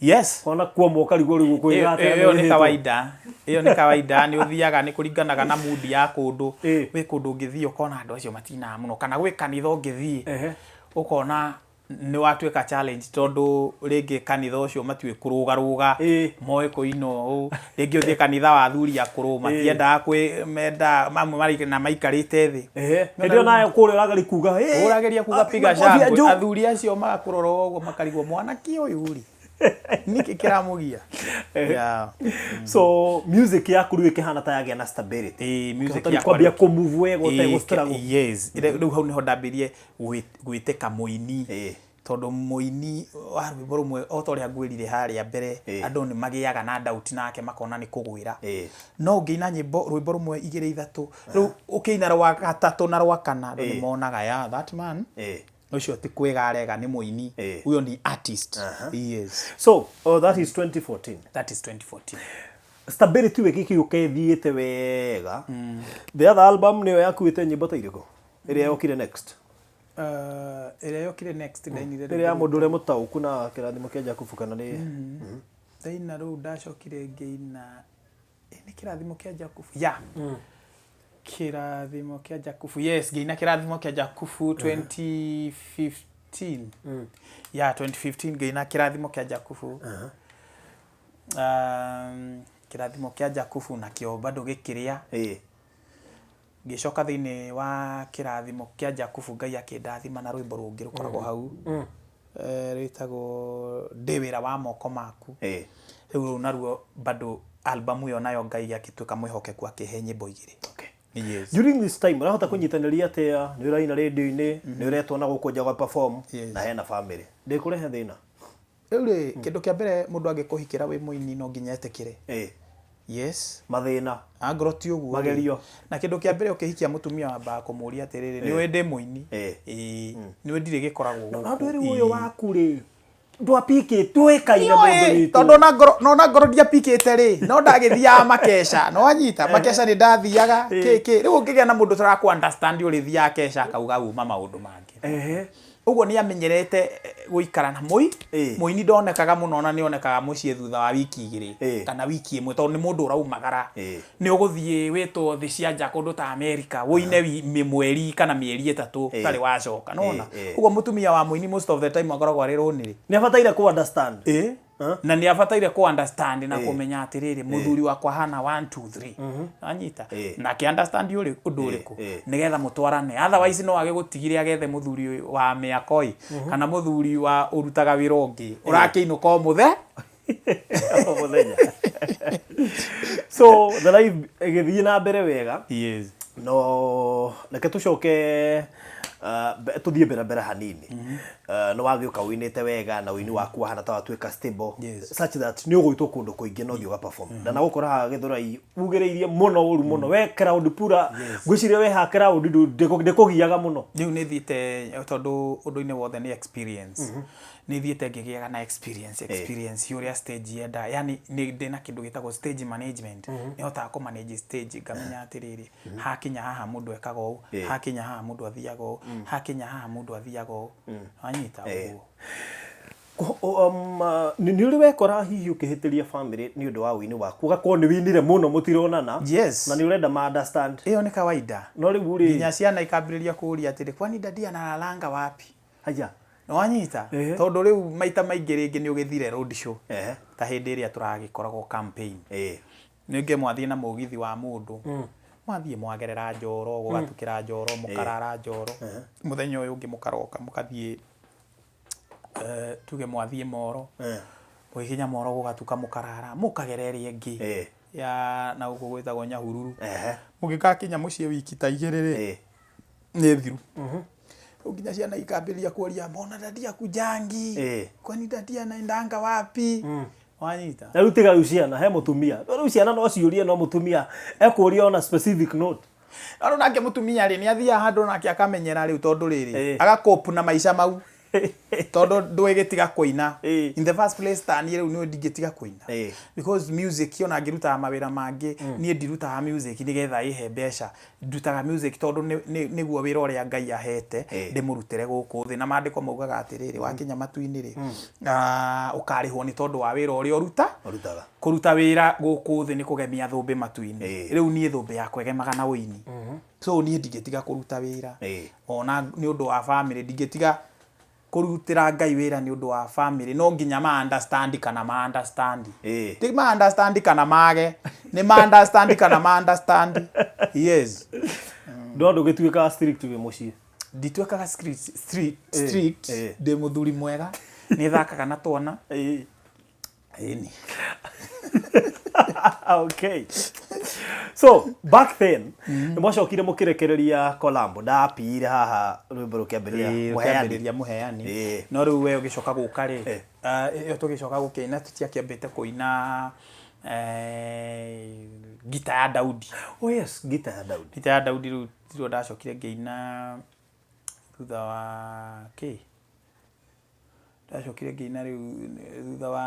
Yes. Ona kuoma ũkarigwo rĩu ũkwĩra atĩa Ĩyo nĩ kawaida. Ĩyo nĩ kawaida nĩ ũthiaga nĩ kũringanaga na mood ya kũndũ. Gwĩ kũndũ ũngĩthiĩ ũkona andũ acio matinaga mũno kana gwĩ kanitha ũngĩthiĩ ũkona nĩ watuĩka challenge tondũ rĩngĩ kanitha ũcio matiũĩ kũrũgarũga, moĩ kũina ũũ. Rĩngĩ ũthiĩ kanitha wa athuri akũrũ matiendaga kwĩ mendaga amwe maraikara maikarĩte thĩ. Hĩndĩ ĩyo nawe kũrĩa ũrageria kuga "Ĩ, Ũrageria kuga piga makobi shangwe juu." Athuri acio magakũrora ũguo makarigwo mwanake ũyũ rĩ nĩkĩ kĩramũgia. Yeah. So music yaku rĩu ĩkĩhana ta yagĩa na stability. Ĩĩ, music Ũkĩhota rĩu yakwa kwambia rĩu- kũ move wega ũtegũ Ĩĩ, struggle. Yes. Rĩu hau nĩho ndambirie gwĩtĩka mũini. Tondũ mũini wa rwĩmbo rũmwe o ta ũrĩa ngwĩrire harĩa mbere, andũ nĩ magĩaga na doubt nake makona nĩ kũgwĩra. No ũngĩina nyĩmbo rwĩmbo rũmwe igĩrĩ ithatũ, rĩu ũkĩina rwa gatatũ na rwa kana andũ nĩ monaga yeah that man ũcio ti kwĩga arega nĩ mũini, huyo ni artist. Yes. So, oh, that is 2014. That is 2014. Stability wĩkĩkĩũka ĩthiĩte wega. The other album nĩyo yakuĩte nyĩmbo ta irĩkũ? Ĩrĩa yokire next. Ĩrĩa yokire next ndainire Ĩrĩa ya mũndũ ũrĩa mũtaũku na kĩrathimo kĩa Jakubu kana nĩ Ndaina rĩu ndacokire ngĩina nĩ kĩrathimo kĩa Jakubu ya kĩrathimo kĩa Jakubu, yes, ngĩina kĩrathimo kĩa Jakubu 2015, ya 2015 ngĩina kĩrathimo kĩa Jakubu. Kĩrathimo kĩa Jakubu nakĩo bado gĩkĩrĩa. Ngĩcoka thĩinĩ wa kĩrathimo kĩa Jakubu Ngai akĩndathima na rwĩmbo rũngĩ rũkoragwo hau, rwĩtagwo ndĩ wĩra wa moko maku. Rĩu rũu naruo bado album ĩyo nayo Ngai agĩtuĩka mwĩhokeku akĩhe nyĩmbo igĩrĩ. Yes. During this time ũrahota kũnyitanĩria atĩa? Nĩ ũraina rĩndiũ-inĩ, nĩ ũretwo na gũkũ nja gwa perform na hena family. Ndĩkũrehe thĩna? Rĩu rĩ, kĩndũ kĩa mbere mũndũ angĩkũhikĩra wĩ mũini no nginya etĩkĩre. Yes. Mathĩna. Angorwo ti ũguo rĩ. Magerio. Na kĩndũ kĩa mbere ũkĩhikia mũtumia wambaga kũmũria atĩrĩrĩ, nĩ ũĩ ndĩ mũini? Ĩĩ. Nĩ ũĩ ndirĩ gĩkoragwo Na gũkũ? ũndũ rĩu ũyũ waku rĩ, ndwapikĩte ndũĩkaine mũndũ Ndiũĩ, witũ. Tondũ ona ngoro no ona ngoro ndiapikĩte rĩ, no ndagĩthiaga makeca, nĩ wanyita? Makeca nĩ ndathiaga, kĩ kĩ. Rĩu ũngĩgĩa na mũndũ ũtarakũ understand ũrĩthiaga keca akauga uma maũndũ mangĩ. Ũguo nĩ amenyerete gũikara na mũi, mũini ndonekaga mũno na nĩ onekaga mũciĩ thutha wa wiki igĩrĩ kana wiki ĩmwe tondũ nĩ mũndũ ũraumagara. Nĩ ũgũthiĩ wĩtwo thĩ cia nja kũndũ ta America ũine mweri kana mĩeri 3 ũtarĩ wacoka, nĩ wona? Ũguo mũtumia wa mũini most of the time akoragwo arĩ lonely. Nĩ abataire kũ understand. Na nĩ abataire kũ understand na kũmenya atĩrĩrĩ, mũthuri wakwa hana 1 2 3. Anyita? Na akĩ understand ũndũ ũrĩkũ? Nĩgetha mũtwarane. Otherwise no agĩgũtigire agethe mũthuri wa mĩako ĩ, kana mũthuri wa ũrutaga wĩra ũngĩ, ũrakĩinũka o mũthe. O mũthenya. So the life ĩgĩthiĩ na mbere wega. Yes. No reke tũcoke tũthiĩ mbere mbere hanini. Nĩ wagĩũka ũinĩte wega na ũini waku wahana ta watuĩka stable. Yes. Such that nĩ ũgwĩtwo kũndũ kũingĩ no ũthiĩ ũga perform. Na nagũkora haha Gĩthũrai ugĩrĩirie mũno ũru mũno. We crowd pura ngwĩciria we haha crowd ndĩkũgiaga mũno. Rĩu nĩ thiĩte tondũ ũndũ-inĩ wothe nĩ experience. Nĩ thiĩte ngĩgĩaga na experience, experience ũrĩa stage yendaga. Yani nĩ ndĩ na kĩndũ gĩtagwo stage management. Nĩ hotaga kũ manage stage ngamenya atĩrĩrĩ, hakinya haha mũndũ ekaga ũũ, hakinya haha mũndũ athiaga ũũ, hakinya haha mũndũ athiaga ũũ. Wanyita ũguo. Nĩ ũrĩ wekora hihi ũkĩhĩtĩria family nĩ ũndũ wa ũini waku, ũgakorwo nĩ ũinire mũno mũtironana? Yes. Na nĩ ũrenda ma understand. Ĩyo nĩ kawaida. No rĩu rĩ, nginya ciana ikambĩrĩria kũũria atĩrĩ, kwani daddy analalanga wapi? Haya. Nĩwanyita? Tondũ rĩu maita maingĩ rĩngĩ nĩ ũgĩthire road show. Ta hĩndĩ ĩrĩa tũragĩkoragwo campaign. Ningĩ mwathiĩ na mũgithi wa mũndũ. Mwathiĩ mwagerera Njoro, gũgatukĩra Njoro, mũkarara Njoro. Mũthenya ũyũ ũngĩ mũkaroka mũkathiĩ, tuge mwathiĩ Moro. Mũgĩkinya Moro gũgatuka mũkarara, mũkagera ĩrĩa ĩngĩ ya na gũkũ gwĩtagwo Nyahururu. Mũgĩgakinya mũciĩ wiki ta igĩrĩ rĩ, nĩ thiru. Rĩu nginya ciana ikambĩrĩria kũria, mbona daddy akujangi? Kwani daddy anaendanga wapi? Wanyita? Na rĩu tiga rĩu ciana, he mũtumia. Rĩu ciana no ciũrie no mũtumia ekũria on a specific note. No rĩu nake mũtumia rĩ, nĩ athiaga handũ nake akamenyera rĩu tondũ rĩrĩ, agacope na maica mau. Tondũ ndũgĩtiga kũina. In the first place ta niĩ rĩu nĩ ndingĩtiga kũina. Because music ona ngĩrutaga mawĩra mangĩ, niĩ ndirutaga music nĩgetha ĩhe mbeca. Ndutaga music tondũ nĩguo wĩra ũrĩa Ngai ahete ndĩmũrutĩre gũkũ thĩ. Na maandĩko maugaga atĩrĩrĩ, wakinya matu-inĩ rĩ, ũkarĩhwo nĩ tondũ wa wĩra ũrĩa ũruta. Ũrutaga. Kũruta wĩra gũkũ thĩ nĩ kũgemia thũmbĩ matu-inĩ. Rĩu niĩ thũmbĩ yakwa ĩgemaga na ũini. So niĩ ndingĩtiga kũruta wĩra. Ona nĩ ũndũ wa family ndingĩtiga kũrutĩra Ngai wĩra nĩ ũndũ wa family. No nginya ma understand kana ma understand. Ti ma understand kana mage. Nĩ ma understand kana ma understand. Yes. No ndũgĩtuĩkaga strict wĩ mũciĩ? Ndituĩkaga strict. Ndĩ mũthuri mwega. Nĩ thakaga na twana. Ĩni. Okay. So back then nĩ mwacokire mũkĩrekereria Columbo ndapire haha rwĩmbo rũkĩambĩrĩria mũheani. Rũkĩambĩrĩria mũheani. No rĩu we ũgĩcoka gũka rĩ, ĩyo tũgĩcoka gũkĩina tũtiakĩambĩte kũina ngita ya Daudi. Oh yes, ngita ya Daudi. Ngita ya Daudi rĩu tiguo ndacokire ngĩina thutha wa kĩ? Ndacokire ngĩina rĩu thutha wa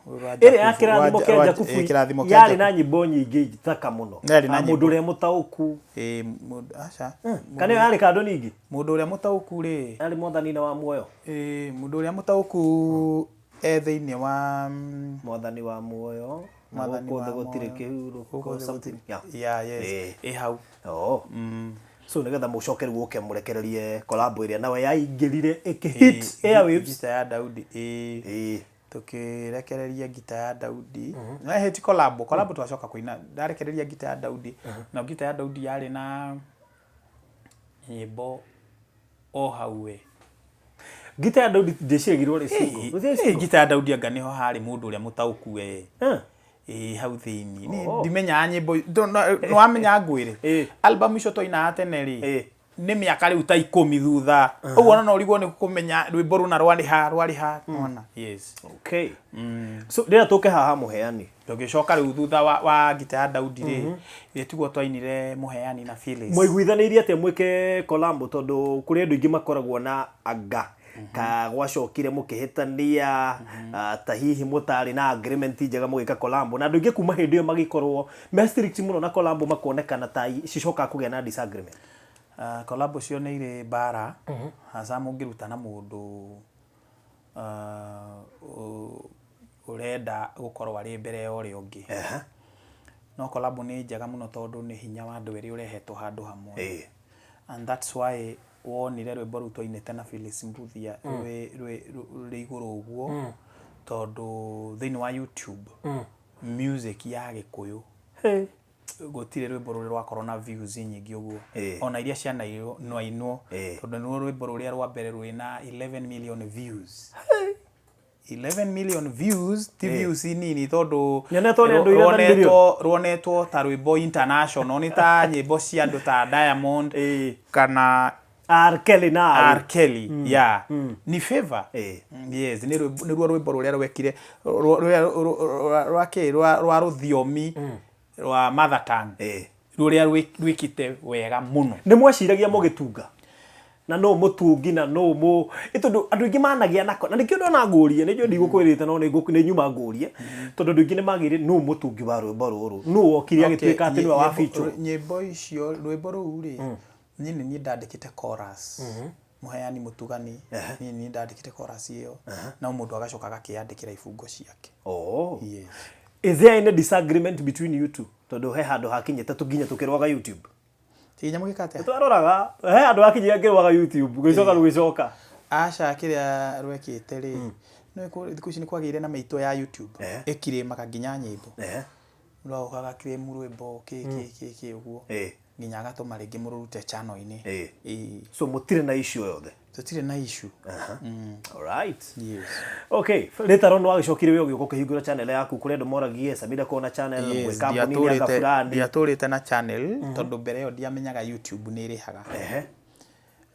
Rwa Ĩrĩa ya Jakubu- kĩrathimo rwa- kĩa rwa- Jakubu ĩĩ, kĩrathimo kĩa yarĩ na Jakubu. nyĩmbo nyingĩ thaka mũno. Yarĩ na Ah, nyĩmbo. Mũndũ ũrĩa mũtaũku. Ĩĩ, mũndũ- aca. Kana ĩyo yarĩ kando ningĩ? Mũndũ ũrĩa mũtaũku rĩ. Yarĩ mwathani-inĩ wa muoyo. Ĩĩ, mũndũ ũrĩa mũtaũku e thĩinĩ wa Mwathani wa muoyo. Na Mwathani gũkũ wa thĩ gũtirĩ muoyo. kĩhurũko. Gũkũ thĩ something. gũtirĩ- Yeah. Yeah, yes. Ĩĩ. Ĩ hau. Oh. So nĩgetha mũcoke rĩu ũke mũrekererie collab ĩrĩa nawe yaingĩrire ĩkĩ hit Ĩĩ, airwaves. Ngita ya Daudi. Ĩĩ. Ĩĩ. Tũkĩrekereria ngita ya Daudi. Na hit collab, collab twacoka kũina. Ndarekereria ngita ya Daudi. Na ngita ya Daudi yarĩ na nyĩmbo o hau we. Ngita ya Daudi ndĩciragia rwarĩ single. Rũtiarĩ Ĩĩ, single? Ngita ya Daudi anga nĩho harĩ mũndũ ũrĩa mũtaũku we. Eh. Ĩĩ hau thĩinĩ. Niĩ Oh. ndimenyaga nyĩmbo nĩwamenya ngwĩre. Ĩĩ. Album icio twainaga tene rĩ. Ĩĩ. Nĩ mĩaka rĩu ta ikũmi thutha. Ũguo ona no ũrigwo nĩ kũmenya rwĩmbo rũna rwarĩ ha rwarĩ ha. Nĩwona? Yes. Okay. So rĩrĩa tũke haha mũheani. Tũgĩcoka rĩu thutha wa, wa ngita ya Daudi rĩ, mm tiguo twainire mũheani na Phyllis. Mwaiguithanĩirie atĩa mwĩke collab tondũ kũrĩ andũ aingĩ makoragwo na anga ka gwacokire mũkĩhĩtania ta hihi mũtarĩ na agreement njega mũgĩka collab na andũ aingĩ kuma hĩndĩ ĩyo magĩkorwo me strict mũno na collab makonekana ta cicokaga kũgĩa na disagreement. Collab cio nĩ irĩ mbara hasa mũngĩruta na mũndũ ũrenda gũkorwo arĩ mbere ya ũrĩa ũngĩ. No collab nĩ njega mũno tondũ nĩ hinya wa andũ erĩ ũrehetwo handũ hamwe. And that's why wonire rwĩmbo rũu twainĩte na Phyllis Mbuthia rwĩ igũrũ ũguo tondũ thĩinĩ wa YouTube music ya Gĩkũyũ gũtirĩ rwĩmbo rũrĩ rwakorwo na views nyingĩ ũguo ona iria cianainwo tondũ nĩruo rwĩmbo rũrĩa rwa mbere rwĩna 11 million views. 11 million views ti views nini tondũ Nyonetwo nĩ andũ 11 million. Ruonetwo ta rwĩmbo international nĩ ta nyĩmbo cia andũ ta Diamond kana R Kelly na R Kelly yeah ni favor. Yes, nĩ nĩruo rwĩmbo rũrĩa rwekire rwa kĩ rwa rũthiomi rwa mother tongue rũrĩa rwĩkĩte wega mũno. Nĩ mweciragia mũgĩtunga na no mũtungi na no mũ tondũ andũ aingĩ managia nako na nĩkĩo ndona ngũrie nĩkĩo ndigũkwĩrĩte no nĩ nyuma ngũrie tondũ andũ aingĩ nĩ magĩire nũ mũtungi wa rwĩmbo rũrũ nũ wokire agĩtuĩka atĩ nĩwe wa feature. Nyĩmbo icio rwĩmbo rũu rĩ niĩ nĩ niĩ ndandĩkĩte chorus mũheani mũtugani niĩ nĩ ndandĩkĩte chorus ĩyo no mũndũ agacoka agakĩandĩkĩra ibungo ciake. Oh. Yes. Is there any disagreement between you two tondũ he handũ hakinyĩte tũnginya tũkĩrwaga YouTube? Kinya mũgĩka atĩa? Twaroraga he handũ hakinyire ngĩrwaga YouTube gũgĩcoka rũgĩcoka. Aca kĩrĩa rwekĩte rĩ nĩ thikũ ici nĩ kwagĩire na mĩito ya YouTube ĩkirĩmaga nginya nyĩmbo. Mũndũ agoka agakirĩmu rwĩmbo kĩ kĩ kĩ kĩ ũguo nginya agatũma rĩngĩ mũrũrute channel-inĩ. Ĩĩ. So mũtirĩ na issue yothe? Tũtirĩ na issue. Alright. Yes. Okay, later on wagĩcokire we ũgĩũka ũkĩhingũra channel yaku kũrĩ andũ moragie Samira kona channel Yes, gwĩ kambuni nĩ anga fulani. Ndiatũrĩte na channel tondũ mbere ĩyo ndiamenyaga YouTube nĩ ĩrĩhaga.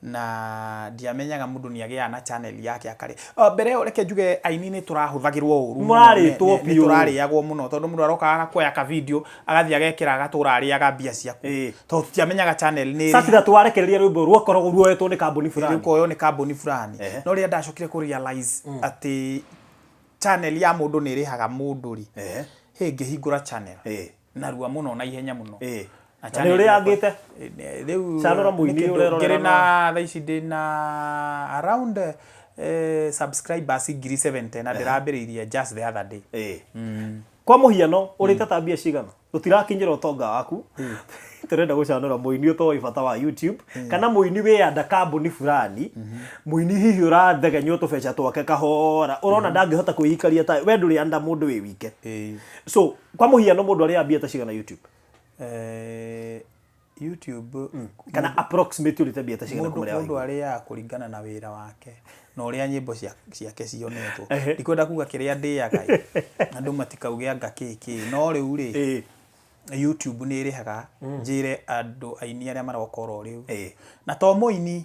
Na ndiamenyaga mũndũ nĩ agĩaga na channel yake akarĩ. Mbere ĩyo reke njuge aini nĩ tũrahũthagĩrwo ũru mũno. Mũrarĩtwo Nĩ biũ. tũrarĩagwo mũno tondũ mũndũ aroka agakuoya ka video agathiĩ agekĩra agatũra arĩaga mbia ciaku. Tondũ tũtiamenyaga channel nĩ Such that warekereria rwĩmbo rwakoragwo ruoetwo nĩ kambuni fulani. Rũkoywo nĩ kambuni fulani. No rĩrĩa ndacokire kũ realize atĩ channel ya mũndũ nĩ ĩrĩhaga mũndũ rĩ. Hĩ ngĩhingũra channel. Narua mũno na ihenya mũno. Na nĩ ũrĩangĩte? Rĩu Canũra mũini nĩ kĩndũ ũrerorera ngĩrĩ na na thaa ici ndĩ na around subscribers 70,000 na ndĩrambĩrĩirie just the other day. Kwa mũhiano ũrĩte ta mbia cigana? Tũtirakinyĩra ũtonga waku. Tũrenda gũcanũra mũini ũtoĩ bata wa YouTube kana mũini wĩ anda kambuni fulani mũini hihi ũrathegenywo tũbeca twake kahora ũrona ndangĩhota kwĩikaria ta we ndũrĩ anda mũndũ wĩ wike. So kwa mũhiano mũndũ arĩaga mbia ta cigana YouTube? YouTube Kana approximate ũrĩte mbia ta cigana mũndũ kuma rĩrĩa mũndũ waigua? arĩaga kũringana na wĩra wake na ũrĩa nyĩmbo ciake cionetwo. Ndikwenda kuga kĩrĩa ndĩaga ĩ, andũ matikauge anga kĩ kĩ no rĩu rĩ YouTube nĩ ĩrĩhaga njĩre andũ aini arĩa maroka oro rĩu na to mũini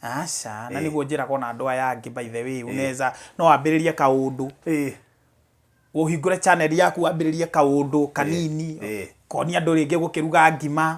aca na nĩguo njĩraga ona andũ aya angĩ by the way unaweza no wambĩrĩrie kaũndũ ũhingũre channel yaku wambĩrĩrie kaũndũ kanini konia andũ rĩngĩ gũkĩruga ngima.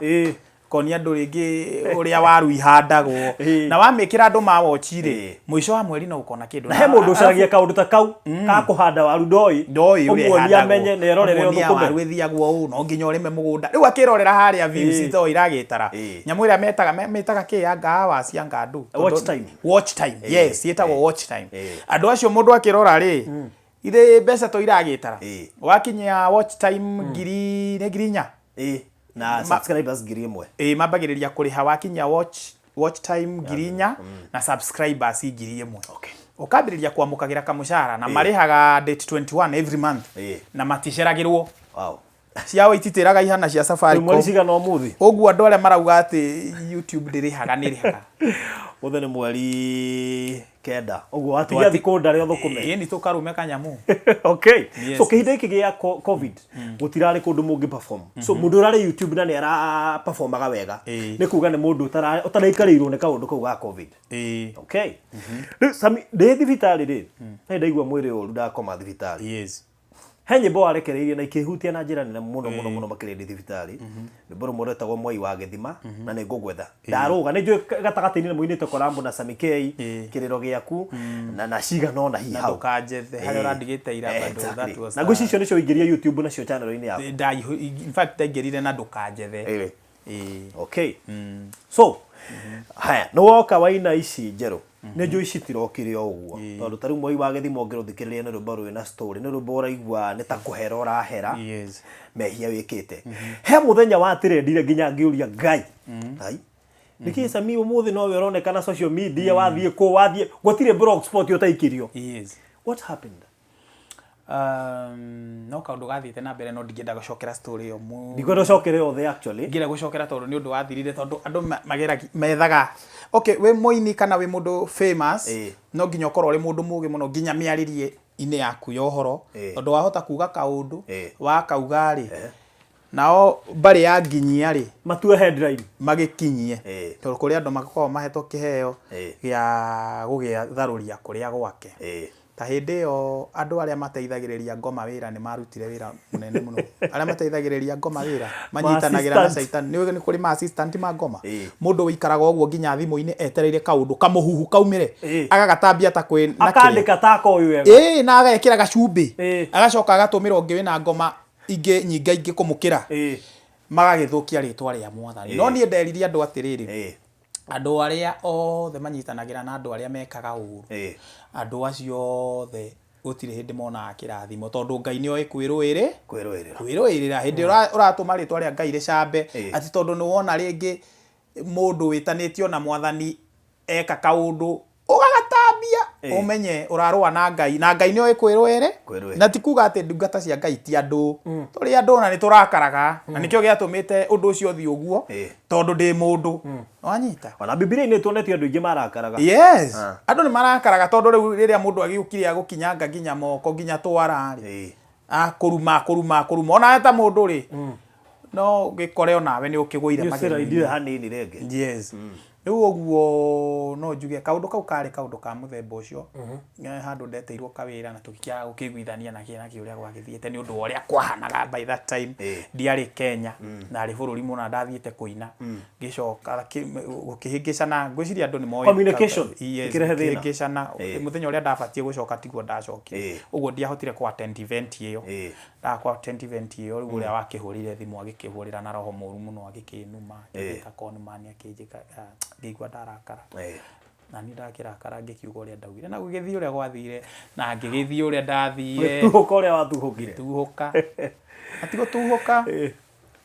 Ũkonia andũ rĩngĩ ũrĩa waru ihandagwo. Na wamĩkĩra andũ ma watch rĩ, mũico wa mweri no ũkona kĩndũ. Na he mũndũ ũcaragia kaũndũ ta kau ka kũhanda waru ndoĩ. Ndoĩ ũrĩa Ũmuonie ĩhandagwo. amenye na erorere Ũmuonie ũthũkũme. waru ĩthiagwo ũũ, no nginya ũrĩme mũgũnda. Rĩu akĩrorera harĩa views to iragĩtara. Nyamũ ĩrĩa metaga metaga kĩ anga hours anga ndũ. Watch time. Watch time. Yes, ĩtagwo watch time. Andũ acio mũndũ akĩrora rĩ, Ithe mbeca to iragĩtara. Wakinyia watch time ngiri nĩ 4,000. Ĩĩ, na subscribers 1,000. Ĩĩ mambagĩrĩria kũrĩha wakinyia watch watch time 4,000 na subscribers 1,000. Okay. Ũkambĩrĩria kwamũkagĩra kamũcara na marĩhaga date 21 every month na maticeragĩrwo. Wow. Ciao ititĩraga ihana cia Rĩu Safaricom. mweri cigana ũmũthĩ? Ũguo andũ arĩa marauga atĩ YouTube ndĩrĩhaga nĩ ĩrĩhaga. Ũmũthĩ nĩ mweri 9. Ũguo watigia thikũ ndare ũthũkũme. Ĩni tũkarume kanyamũ. Okay. Yes. So kĩhinda gĩkĩ gĩa COVID gũtirarĩ kũndũ mũngĩ perform. So mũndũ ũrarĩ YouTube na nĩ ara performaga wega. Nĩ kuga nĩ mũndũ ũtaraikarĩirwo nĩ kaũndũ kau ga COVID. Okay. Rĩu Sami, ndĩ thibitarĩ rĩ, nĩ ndaigua mwĩrĩ ũru ndakoma thibitarĩ. He nyĩmbo warekereirie na ikĩhutia na njĩra nene mũno mũno mũno makĩria ndĩ thibitarĩ. Rwĩmbo rũmwe rwetagwo Mwai wa Gĩthima na nĩ ngũgwetha. Ndarũga nĩ njũĩ gatagatĩ-inĩ nĩ mũinĩte Korambo na Sammy K, Kĩrĩro Gĩaku na na cigana ũna hihi Na hau. ndũkanjethe harĩa ũrandigĩte ira bado that was Na ngwĩciria icio nĩcio waingĩria YouTube nacio channel-inĩ yaku. In fact ndaingĩrire na ndũkanjethe. Okay. So, haya, nĩ woka waina ici njerũ. Nĩ njũĩ citirokire o ũguo. Tondũ ta rĩu Mwai wa Gĩthima ũngĩrũthikĩrĩria nĩ rwĩmbo rwĩna story, nĩ rwĩmbo ũraigua nĩ ta kũhera ũrahera mehia wĩkĩte. He mũthenya watrendire nginya ngĩũria Ngai, Ngai, nĩkĩ Sami ũmũthĩ nowe ũronekana social media, wathiĩ kũ, wathiĩ, gũtirĩ blogspot ũtaikirio. What happened? No kaũndũ gathiĩte na mbere no ndingĩenda gũcokera story ĩyo mũno. Ndikwenda ũcokere yothe actually. Ndingĩenda gũcokera tondũ nĩ ũndũ wathirire tondũ andũ mageragia methaga okay wĩ mũini kana wĩ mũndũ famous no nginya ũkorwo ũrĩ mũndũ mũgĩ mũno nginya mĩarĩrie-inĩ yaku ya ũhoro tondũ wahota kuga kaũndũ wakauga rĩ nao mbarĩ ya nginyia rĩ matue headline magĩkinyie tondũ kũrĩ andũ makoragwo mahetwo kĩheo gĩa gũgĩtharũria kũrĩa gwake. Ta hĩndĩ ĩyo andũ arĩa mateithagĩrĩria ngoma wĩra nĩ marutire wĩra mũnene mũno. Arĩa mateithagĩrĩria ngoma wĩra manyitanagĩra na caitani. Nĩ ũĩ nĩ kũrĩ ma assistant ma ngoma? Mũndũ ũikaraga ũguo nginya thimũ-inĩ etereire kaũndũ kamũhuhu kaumĩre, agagatambia ta kwĩ na kĩrĩa. Akandĩka ta akoĩ wega. Ĩĩ na agekĩra gacumbĩ. Agacoka agatũmĩra ũngĩ wĩna ngoma ingĩ nyingaingĩ kũmũkĩra. Magagĩthũkia rĩtwa rĩa Mwathani. No niĩ nderire andũ atĩrĩrĩ, Andũ arĩa othe manyitanagĩra na andũ arĩa mekaga ũũru, andũ acio othe gũtirĩ hĩndĩ monaga kĩrathimo tondũ Ngai nĩ oĩ kwĩrũĩrĩ Kwĩrũĩrĩra. kwĩrũĩrĩra. Hĩndĩ ĩrĩa ũratũma rĩtwa rĩa Ngai rĩcambe atĩ tondũ nĩ wona rĩngĩ mũndũ wĩtanĩtio na mwathani eka kaũndũ ũgagatambia ũmenye ũrarũa na Ngai na Ngai nĩoĩ kwĩrũĩrĩ Kwĩrũĩrĩra. na ti kuga atĩ ndungata cia Ngai ti andũ tũrĩ andũ na nĩ tũrakaraga na nĩkĩo gĩatũmĩte ũndũ ũcio ũthiĩ ũguo tondũ ndĩ mũndũ wanyita. Ona Bibilia-inĩ tuonetio andũ aingĩ marakaraga. Yes, andũ nĩ marakaraga tondũ rĩu rĩrĩa mũndũ agĩũkire agũkinyanga nginya moko nginya twara rĩ akũruma akũruma akũruma onawe ta mũndũ rĩ no ũgĩkore onawe nĩ ũkĩgũire Nĩ magerio-inĩ. ũciraindire hanini rĩngĩ. Yes. Rĩu ũguo no njuge kaũndũ kau karĩ kaũndũ ka mũthemba ũcio. Nĩ handũ ndetĩirwo kawĩra na tũgĩkĩaga gũkĩiguithania na kĩ na kĩ ũrĩa gwagĩthiĩte nĩ ũndũ wa ũrĩa kwahanaga by that time. Ndiarĩ Kenya, ndarĩ bũrũri mũna ndathiĩte kũina. Ngĩcoka gũkĩhĩngĩcana, ngwĩciria andũ nĩ moĩ. Communication Yes, ĩkĩrehe thĩna. gũkĩhĩngĩcana. Mũthenya ũrĩa ndabatiĩ gũcoka tiguo ndacokire. Ũguo ndiahotire kũ attend event ĩyo. Ndaga kũ attend event ĩyo rĩu ũrĩa wakĩhũrire thimũ agĩkĩhũrĩra na roho mũru mũno agĩkĩnuma, akĩnjĩta con man akĩnjĩka, ngĩigua ndarakara. Na niĩ ndakĩrakara ngĩkiuga ũrĩa ndaugire na gũgĩthiĩ ũrĩa gwathire na ngĩgĩthiĩ ũrĩa ndathire. Ũgĩtuhũka ũrĩa watuhũkire. Ngĩtuhũka. Na ti gũtuhũka.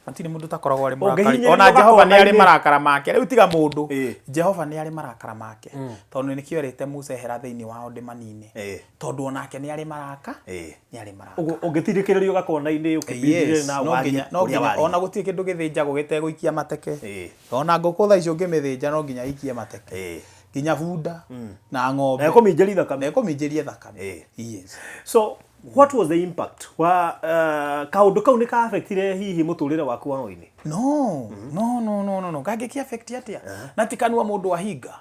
Hatirĩ mũndũ ũtakoragwo arĩ mũrakari. Ũngĩhinyĩrĩrio Ona Jehova nĩ arĩ gakona-inĩ. marakara make. Rĩu tiga mũndũ. Jehova nĩ arĩ marakara make. Tondũ nĩkĩo erĩte Musa ehera thĩinĩ wao ndĩmanine. Tondũ onake nĩ arĩ maraka. Nĩ arĩ maraka. Ũguo ũngĩtindĩkĩrĩrio gakona-inĩ ũkĩbindire Yes, na no warie nginya no ũrĩa nginya waria. ona gũtirĩ kĩndũ gĩthĩnjagwo gĩtegũikia mateke. Ona ngũkũ thaa ici ũngĩmĩthĩnja no nginya ĩikie mateke. Nginya bunda na ng'ombe. Na ĩkũminjĩrie thakame. Na ĩkũminjĩrie thakame. Yes. So what was the impact wa kaũndũ kau nĩ ka affectire hihi mũtũrĩre waku wa ũini? No, no, no, no, no, no. Kangĩkĩ affect atĩa? Na ti kanua mũndũ ahinga.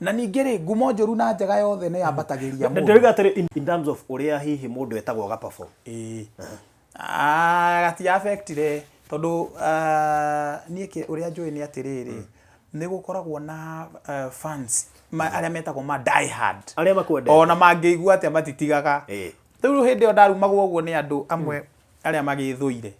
Na ningĩ rĩ, ngumo njũru na njega yothe nĩ yambatagĩria mũndũ. Ndĩroiga atĩrĩ in terms of ũrĩa hihi mũndũ etagwo aga perform. Ĩĩ. Ah, gati affectire. Tondũ ah, niĩ ũrĩa njũĩ nĩ atĩrĩrĩ, nĩ gũkoragwo na fans arĩa metagwo ma die hard. Arĩa makwendete. Ona mangĩigua atĩa matitigaga. Rĩu hĩndĩ ĩyo ndarumagwo ũguo nĩ andũ amwe arĩa magĩthũire.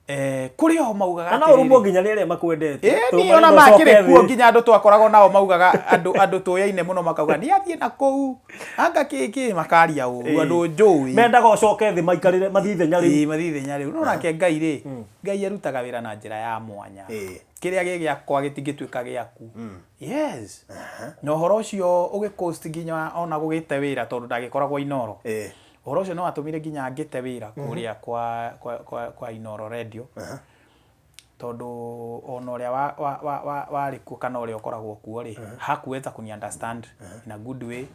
Eh, kũrĩ o maugaga Na no ũrumwo nginya nĩ arĩa makwendete. Ĩĩ, niĩ ona makĩrĩ kuo nginya andũ twakoragwo nao maugaga andũ andũ tũyaine mũno makauga nĩ athiĩ na kũu anga kĩ kĩ makaria ũru andũ njũĩ. Mendaga ũcoke thĩ maikarĩre mathiĩ ithenya rĩu. Ĩĩ, mathiĩ ithenya rĩu. No nake Ngai rĩ, Ngai arutaga wĩra na njĩra ya mwanya. Kĩrĩa gĩ gĩakwa gĩtingĩtuĩka gĩaku. Yes. Na ũhoro ũcio ũgĩ cost nginya ona gũgĩte wĩra tondũ ndagĩkoragwo Inooro. Ũhoro ũcio nĩ watũmire nginya ngĩte wĩra kũrĩa kwa, kwa, kwa, kwa Inooro Radio. Tondũ ona ũrĩa wa, wa, wa, wa, warĩ kuo kana ũrĩa ũkoragwo kuo rĩ, hakuweza kuni understand in a good way.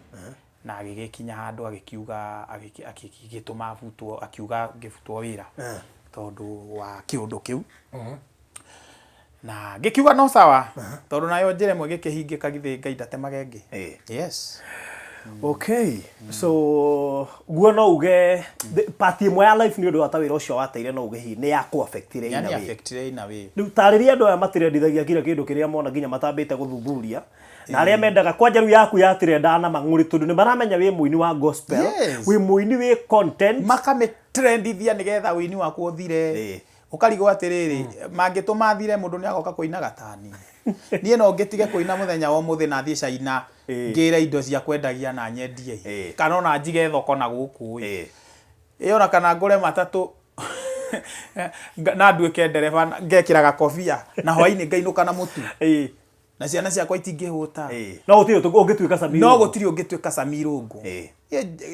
Na agĩgĩkinya handũ agĩkiuga agĩgĩtũma butwo, akiuga ngĩbutwo wĩra tondũ wa kĩũndũ kĩu. Na ngĩkiuga no sawa tondũ nayo njĩra ĩmwe ĩgĩkĩhingĩka githĩ Ngai ndatemaga ĩngĩ. Yes. Okay. So guo no uge part ĩmwe ya life nĩ ũndũ wa ta wĩra ũcio wateire no uge hihi nĩ ya kũ affectire in a way. Affectire in a way. Rĩu tarĩria andũ aya matirendithagia kira kĩndũ kĩrĩa mona nginya matambĩte gũthuthuria na arĩa mendaga kwanja rĩu yaku yatirendaga na mang'ũrĩ tondũ nĩ maramenya wĩ mũini wa gospel, wĩ mũini wĩ content. Makamĩtrendithia nĩgetha ũini waku ũthire. Ũkarigwo atĩrĩrĩ, mangĩtũma thire mũndũ nĩ agoka kũina gatani? Niĩ no ngĩtige kũina mũthenya wa ũmũthĩ na thiĩ China ngĩre indo cia kwendagia na nyendie ĩ, kana ona njige thoko na gũkũ ĩ. Ĩ ona kana ngũre matatũ na nduĩke ndereba ngekĩra gakobia na hwainĩ ngainũka na mũtu. Na ciana ciakwa itingĩhũta. No gũtirĩ ũngĩtuĩka Sammy No gũtirĩ ũngĩtuĩka Sammy Irũngũ.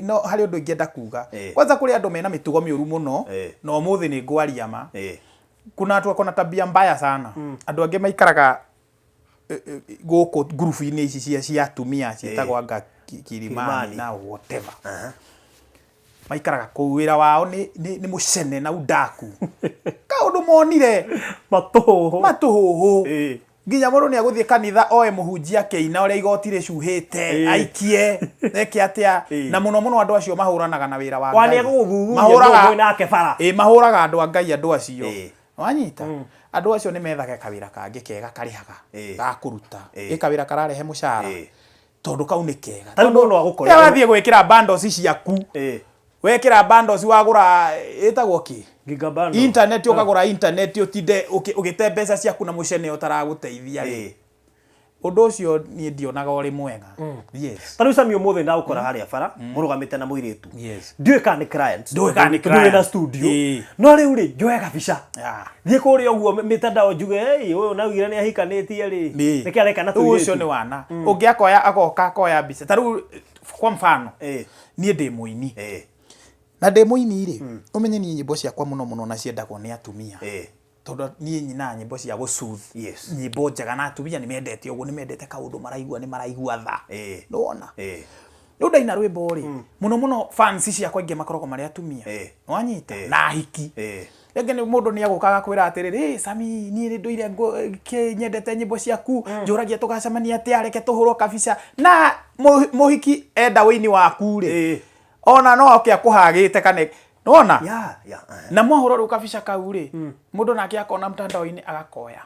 No harĩ ũndũ ingĩenda kuga. Kwanza kũrĩ andũ mena mĩtugo mĩũru mũno na ũmũthĩ nĩ ngwaria ma. Kuna watu wako na tabia mbaya sana. Andũ angĩ maikaraga gũkũ ngurubu-inĩ ici cia cia atumia ciĩtagwo anga Kilimani na whatever. Maikaraga kũu wĩra wao nĩ nĩ nĩ mũcene na udaku. Kaũndũ monire Matũhũhũ. Matũhũhũ. Nginya mũndũ nĩ egũthiĩ kanitha oe mũhunjia akĩina ũrĩa igoti rĩcuhĩte, aikie, eke atĩa. Na mũno mũno andũ acio mahũranaga na wĩra wa Ngai. Wa nĩ egũgũthuthuria nũũ mwĩ nake bara. Ĩĩ mahũraga andũ a Ngai andũ acio. Wanyita? Andũ acio nĩ methage kawĩra kangĩ kega karĩhaga, ga kũruta. Ĩ kawĩra kararehe mũcara. Tondũ kau nĩ kega. Ta rĩu mũndũ no agũkore. Rĩrĩa wathiĩ gwĩkĩra bundles ciaku, wekĩra bundles wagũra ĩtagwo kĩ? Giga bundle. Internet ũkagũra internet ũtinde ũgĩte mbeca ciaku na mũcene ũtaragũteithia rĩ. Ũndũ ũcio niĩ ndionaga ũrĩ mwega. Yes. Ta rĩu Sammy ũmũthĩ ndagũkora harĩa bara mũrũgamĩte na mũirĩtu. Yes. Ndiũĩ kana nĩ client. Ndũĩ kana nĩ Tondũ wĩna client. studio. Ĩĩ. No rĩu rĩ njoe kabica. Thiĩ kũrĩa ũguo mĩtandao njuge hey, ũyũ naugire nĩ ahikanĩtie rĩ. Nĩkĩ areka na Rĩu ũcio tũirĩtu. nĩ wana. Ũngĩ akoya agoka akoya mbica. Ta rĩu kwa mfano niĩ ndĩ mũini. Na ndĩ mũini rĩ, ũmenye niĩ nyĩmbo ciakwa mũno mũno na ciendagwo nĩ atumia. Tondũ niĩ nyinaga nyĩmbo cia gũ soothe. Nyĩmbo njega na atumia nĩ mendete ũguo, nĩ mendete kaũndũ maraigua nĩ maraigua tha. Nĩ wona? Rĩu ndaina rwĩmbo rĩ, mũno mũno fans ciakwa aingĩ makoragwo marĩ atumia. Nĩ wanyita? Na ahiki. Rĩngĩ nĩ mũndũ nĩ egũka agakwĩra atĩrĩrĩ, hey, Sammy niĩ nĩ ndũire nyendete nyĩmbo ciaku, njũragia tũgacemania atĩa, reke tũhũrwo kabica. Na mũhiki enda ũini waku rĩ, ona no oke akũhagĩte kana nĩwona? Na mwahũra rĩu kabica kau rĩ, mũndũ nake akona mtandao-inĩ agakoya.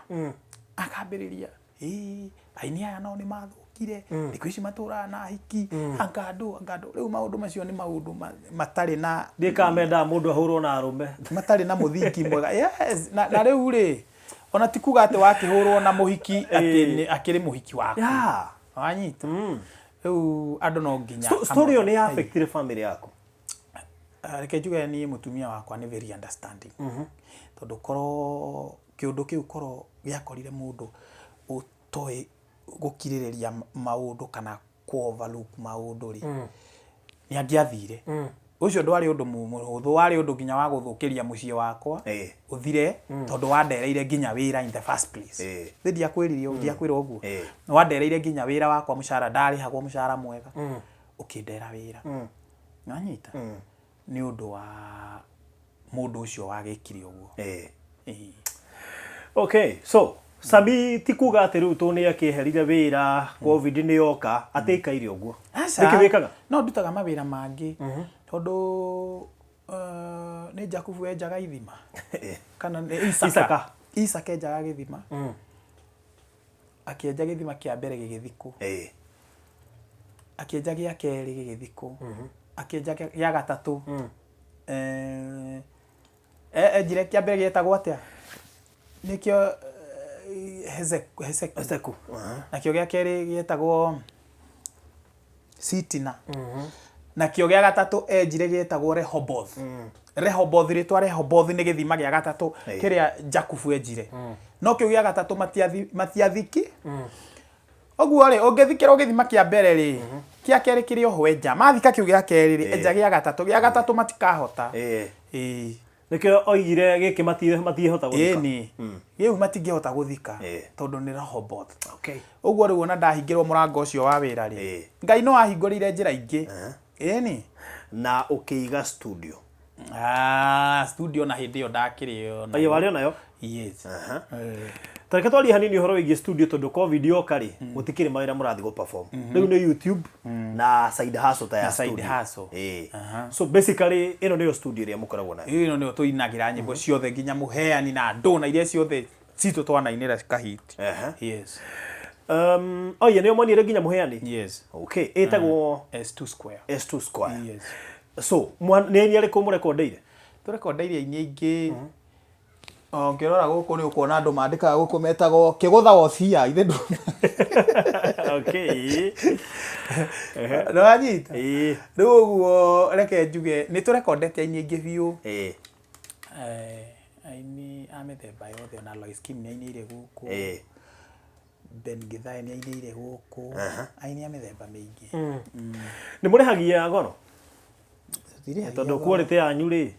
Akambĩrĩria, ĩĩ aini aya nao nĩ mathũkire, thikũ ici matũraga na ahiki, anga andũ, anga andũ. Rĩu maũndũ macio nĩ maũndũ matarĩ na Ndiũĩ kana mendaga mũndũ ahũrwo na arũme. Matarĩ na mũthingi mwega. Yes, na rĩu rĩ, ona ti kuga atĩ wakĩhũrwo na mũhiki atĩ akĩrĩ mũhiki waku. Wanyita? Rĩu andũ no nginya Story ĩyo nĩ ya affectire family yaku? Reke njuge niĩ mũtumia wakwa nĩ very understanding. Tondũ korwo kĩũndũ kĩu korwo gĩakorire mũndũ ũtoĩ gũkirĩrĩria maũndũ kana kũ overlook maũndũ rĩ, nĩ angĩathire. Ũcio ndwarĩ ũndũ mũhũthũ, warĩ ũndũ nginya wa gũthũkĩria mũciĩ wakwa ũthire tondũ wandereire nginya wĩra in the first place. Githĩ ndiakwĩrire ũguo, ndiakwĩra ũguo? Wandereire nginya wĩra wakwa mũcara, ndarĩhagwo mũcara mwega, ũkĩndera wĩra. Nĩwanyita? Nĩ ũndũ wa mũndũ ũcio wagĩkire ũguo. Ĩĩ. Okay, so Sammy ti kuga atĩ rĩu tondũ nĩ akĩeherire wĩra, Covid nĩ yoka, atĩ aikaire ũguo. Aca. Nĩkĩ wĩkaga? No ndutaga mawĩra mangĩ tondũ Nĩ Jakubu enjaga ithima kana nĩ Isaka Isaka. Isaka enjaga gĩthima akĩenja gĩthima kĩa mbere gĩgĩthikwo akĩenja gĩa kerĩ gĩgĩthikwo akĩenja gĩa gatatũ eh, enjire kĩa mbere gĩetagwo atĩa nĩkĩo eh, Hezeku Hezeku. Nakĩo gĩa kerĩ gĩetagwo Sitina nakĩo gĩa gatatũ enjire gĩetagwo Rehoboth Rehoboth rĩtwa Rehoboth nĩ gĩthima gĩa gatatũ kĩrĩa Jakubu enjire no kĩu gĩa gatatũ matiathiki ũguo rĩ ũngĩthikĩrwo gĩthima kĩa mbere rĩ kĩa kerĩ kĩrĩ oho enja mathika kĩu gĩa kerĩ rĩ enja gĩa gatatũ gĩa gatatũ matikahota ĩĩ Nĩkĩo oigire gĩkĩ matingĩhota gũthika. Ĩni gĩu matingĩhota gũthika tondũ nĩ Rehoboth. Okay. Ũguo rĩu ona ndahingĩrwo mũrango ũcio wa wĩra rĩ Ngai no ahingũrĩire njĩra ingĩ. Ĩni. Na ũkĩiga studio. Ah, studio na hĩndĩ ĩyo ndakĩrĩ o nayo. Warĩ o nayo? Yes. Ta reke twarie hanini ũhoro wĩgiĩ studio tondũ covid yoka rĩ gũtikĩrĩ mawĩra mũrathiĩ gũ perform. Rĩu nĩ YouTube na side hustle ta ya Na side studio. hustle. So basically ĩno nĩyo studio ĩrĩa mũkoragwo nayo. Ĩno nĩyo tũinagĩra nyĩmbo ciothe nginya mũheani na ndũ na iria ciothe citũ twanainĩra cikahiti. Yes. Oh yeah, nĩyo mwanire nginya mũheani? Yes. Okay, ĩtagwo S2 Square. S2 Square. Yes. So, nĩ aini arĩkũ mũrekondeire? Tũrekondeire aini aingĩ. Ũngĩrora gũkũ nĩ ũkuona andũ mandĩkaga gũkũ metagwo Kĩgũtha was here ithe ndũ. Okay. Nĩ wanyita? Ĩĩ. Rĩu ũguo reke njuge nĩ tũrekondete aini aingĩ biũ. Ĩĩ. Aini a mĩthemba yothe ona Lois Kim nĩ ainĩire gũkũ. Ĩĩ. Ben Githae nĩ ainĩire gũkũ. Aini a mĩthemba mĩingĩ. Nĩ mũrĩhagia goro? Tũtirĩhagia Tondũ goro. quality yanyu rĩ,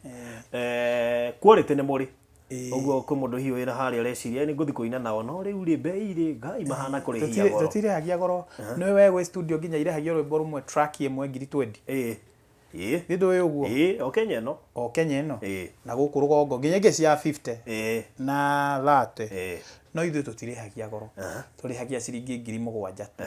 quality nĩ mũrĩ. Ũguo kwĩ mũndũ hihi wĩna harĩa ũreciria nĩ ngũthiĩ kũina nao no rĩu rĩ mbei rĩ Ngai mahana kũrĩhia goro. Tũtirĩhagia goro. Nĩ we gwĩ studio nginya irĩhagio rwĩmbo rũmwe track ĩmwe ngiri twenty. Ĩĩ. Ĩĩ. Nĩ ndũĩ ũguo? Ĩĩ, o Kenya ĩno. O Kenya ĩno. Ĩĩ. Na gũkũ rũgongo nginya ingĩ cia 50. Ĩĩ. Na 30. Ĩĩ. No ithuĩ tũtirĩhagia goro. Tũrĩhagia ciringi 7,000 tu.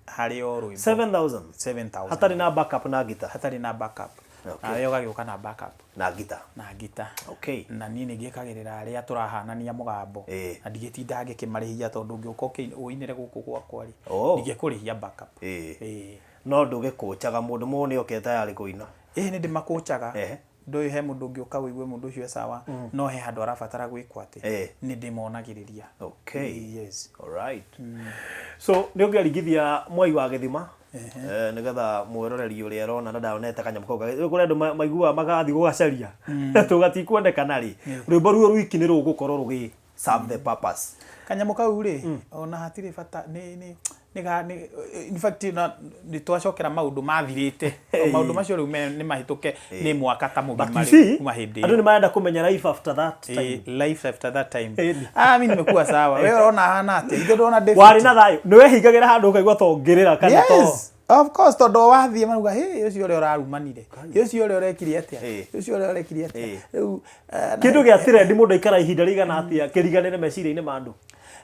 Harĩ o rwĩmbo. 7,000. 7,000. Hatarĩ na backup na ngita. Hatarĩ na backup. Okay. Nawe ũgagĩũka na backup. Na ngita. Na ngita. Okay. Na niĩ nĩ ngĩkagĩrĩra arĩa tũrahanania mũgambo. Ĩĩ. Na ndigĩtindaga ngĩkĩmarĩhia tondũ ũngĩũka ũinĩre gũkũ gwakwa rĩ, Oh. ndingĩkũrĩhia backup. Ĩĩ. Ĩĩ. No ndũgĩkũnjaga mũndũ mũndũ nĩ oke tayarĩ kũina. Ĩĩ nĩ ndĩmakũnjaga. Ehe. Ndũĩ he mũndũ ũngĩũka ũigue mũndũ ũcio e sawa no he handũ arabatara gwĩkwo atĩ. Ĩĩ. Nĩ ndĩmonagĩrĩria. Okay. Yes. Alright. So nĩ ũngĩaringithia Mwai wa Gĩthima nĩgetha mwĩroreri ũrĩa arona na ndonete kanyamũ kau rĩu kũrĩ andũ maiguaga magathiĩ gũgacaria tũgatikuonekana rĩ rwĩmbo ruo rwiki nĩ rũgũkorwo rũgĩ serve the purpose. Kanyamũ kau rĩ ona hatirĩ bata nĩ nĩ nĩ in fact nĩ twacokera maũndũ mathirĩte maũndũ macio rĩu nĩ mahĩtũke nĩ mwaka ta mũgima rĩu kuma hĩndĩ andũ nĩ marenda kũmenya life after that time. Life after that time. Ah, mimi nimekuwa sawa. Wewe ũrona hana atĩa? Ithe ndũrona ndĩ Warĩ na thayũ nĩ wehingagĩra handũ ũkaigua ta ũngĩrĩra kana to Yes. Of course tondũ wathiĩ marauga hey ũcio ũrĩa ũrarumanire ũcio ũrĩa ũrekire atĩa ũcio ũrĩa ũrekire atĩa rĩu kĩndũ gĩa trend mũndũ aikara ihinda rĩigana atĩa kĩriganĩre meciria-inĩ ma andũ.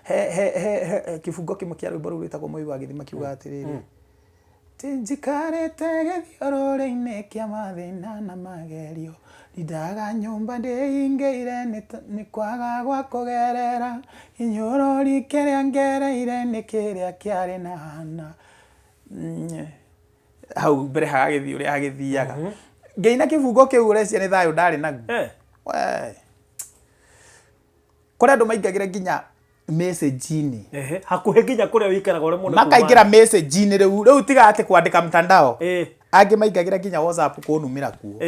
He he he kĩbungo kĩmwe kĩa rwĩmbo rũu rwĩtagwo Moi wa Gĩthima kiugaga atĩrĩrĩ Ti njikarĩte gĩthiũrũrĩ-inĩ kĩa mathĩna na magerio ndindaga nyũmba ndĩhingĩire nĩ kwaga gwa kũgerera kĩnyũrũri kĩrĩa ngereire nĩ kĩrĩa kĩarĩ na hana hau mbere hagagĩthiĩ ũrĩa hagĩthiaga ngĩina kĩbungo kĩu ũreciria nĩ thayũ ndarĩ naguo. Wee. Kũrĩ andũ maingagĩra nginya message-inĩ. Ehe, hakuhĩ nginya kũrĩa ũikaraga ũremwo nĩ kuma. Makaingĩra message-inĩ rĩu, rĩu tiga atĩ kwandĩka mtandao. Angĩ maingagĩra nginya WhatsApp kũnumĩra kuo.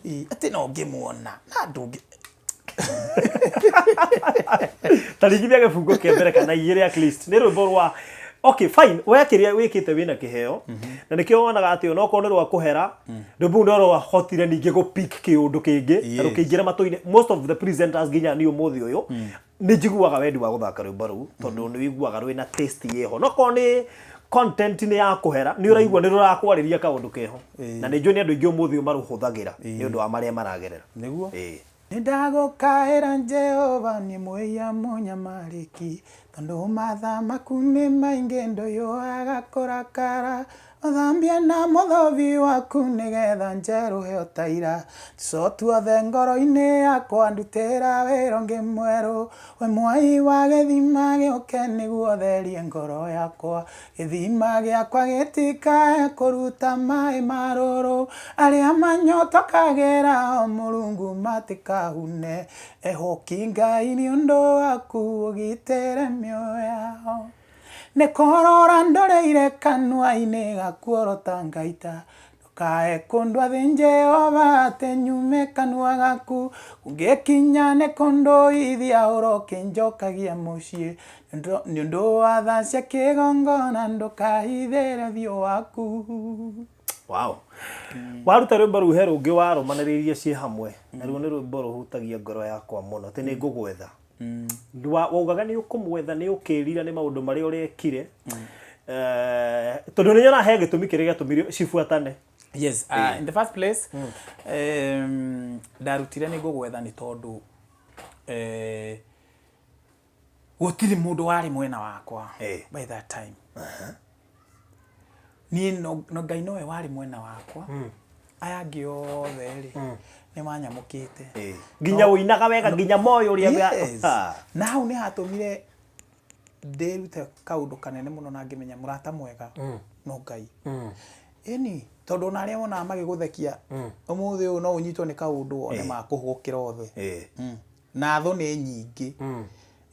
Atĩ no ngĩmuona na ndũngĩ. Ta ringithia gĩbungo kĩa mbere kana igĩrĩ at least. Nĩ rwĩmbo rwa Okay, fine. We kĩrĩa wĩkĩte wĩna kĩheo. Na nĩkĩo wonaga atĩ onokorwo nĩ rwa kũhera, rwĩmbo rũu no rwahotire ningĩ gũ pick kĩũndũ kĩngĩ na rũkĩingĩra matũ-inĩ. Most of the presenters nginya niĩ ũmũthĩ ũyũ nĩ njiguaga wendi wa gũthaka rwĩmbo rũu tondũ nĩ ũiguaga rwĩna taste ĩho. Onokorwo nĩ content nĩ ya kũhera, nĩ ũraigua nĩ rũrakwarĩria kaũndũ keho. Na nĩ njũĩ nĩ andũ aingĩ ũmũthĩ ũyũ marũhũthagĩra nĩ ũndũ wa marĩa maragerera. Nĩguo. Nĩndagũkaĩra Jehova niĩ mwĩhia mũnyamarĩki, tondũ matha maku nĩ maingĩ ndũhiũhaga kũrakara. Ũthambie na mũthobi waku nĩgetha njerũhe o ta ira. Tũco tuothe ngoro-inĩ yakwa ndutĩra wĩra ũngĩ mwerũ. We mwai wa gĩthima gĩũke nĩguo ũtherie ngoro yakwa. Gĩthima gĩakwa gĩtikae kũruta maĩ marũrũ. Arĩa manyotokagĩra o Mũrungu matikahune. Ehoki Ngai nĩ ũndũ waku ũgitĩre mĩoyo yao. Nĩ kũrora ndoreire kanua-inĩ gaku oro ta ngaita, Ndũkae kũndua thĩ Jehova atĩ nyume kanua gaku, Kũngĩkinya nĩ kũndũithia ũrokĩnjokagia mũciĩ, Nĩ ũndũ wa tha cia kĩgongona ndũkahithĩre ũthiũ waku. Wow. Waruta rwĩmbo rũu he rũngĩ warũmanĩrĩirie ciĩ hamwe, naruo nĩ rwĩmbo rũhutagia ngoro yakwa mũno, atĩ nĩ ngũgwetha. Waugaga nĩ ũkũmwetha nĩ ũkĩrira nĩ maũndũ marĩa ũrekire. Eh, tondũ nĩ nyonaga he gĩtũmi kĩrĩa gĩatũmire cibuatane. Yes, in the first place, ndarutire nĩ ngũgwetha nĩ tondũ eh, gũtirĩ mũndũ warĩ mwena wakwa by that time. Niĩ no, no Ngai nowe warĩ mwena wakwa. Aya angĩ othe rĩ, nĩ manyamũkĩte. Nginya ũinaga wega nginya moyo ũrĩa Yes. Na hau nĩ hatũmire ndĩrute kaũndũ kanene mũno na ngĩmenya mũrata mwega no Ngai. Ĩni, tondũ ona arĩa wonaga magĩgũthekia, ũmũthĩ ũyũ no ũnyitwo nĩ kaũndũ wone makũhũgũkĩra othe. Na thũ nĩ nyingĩ.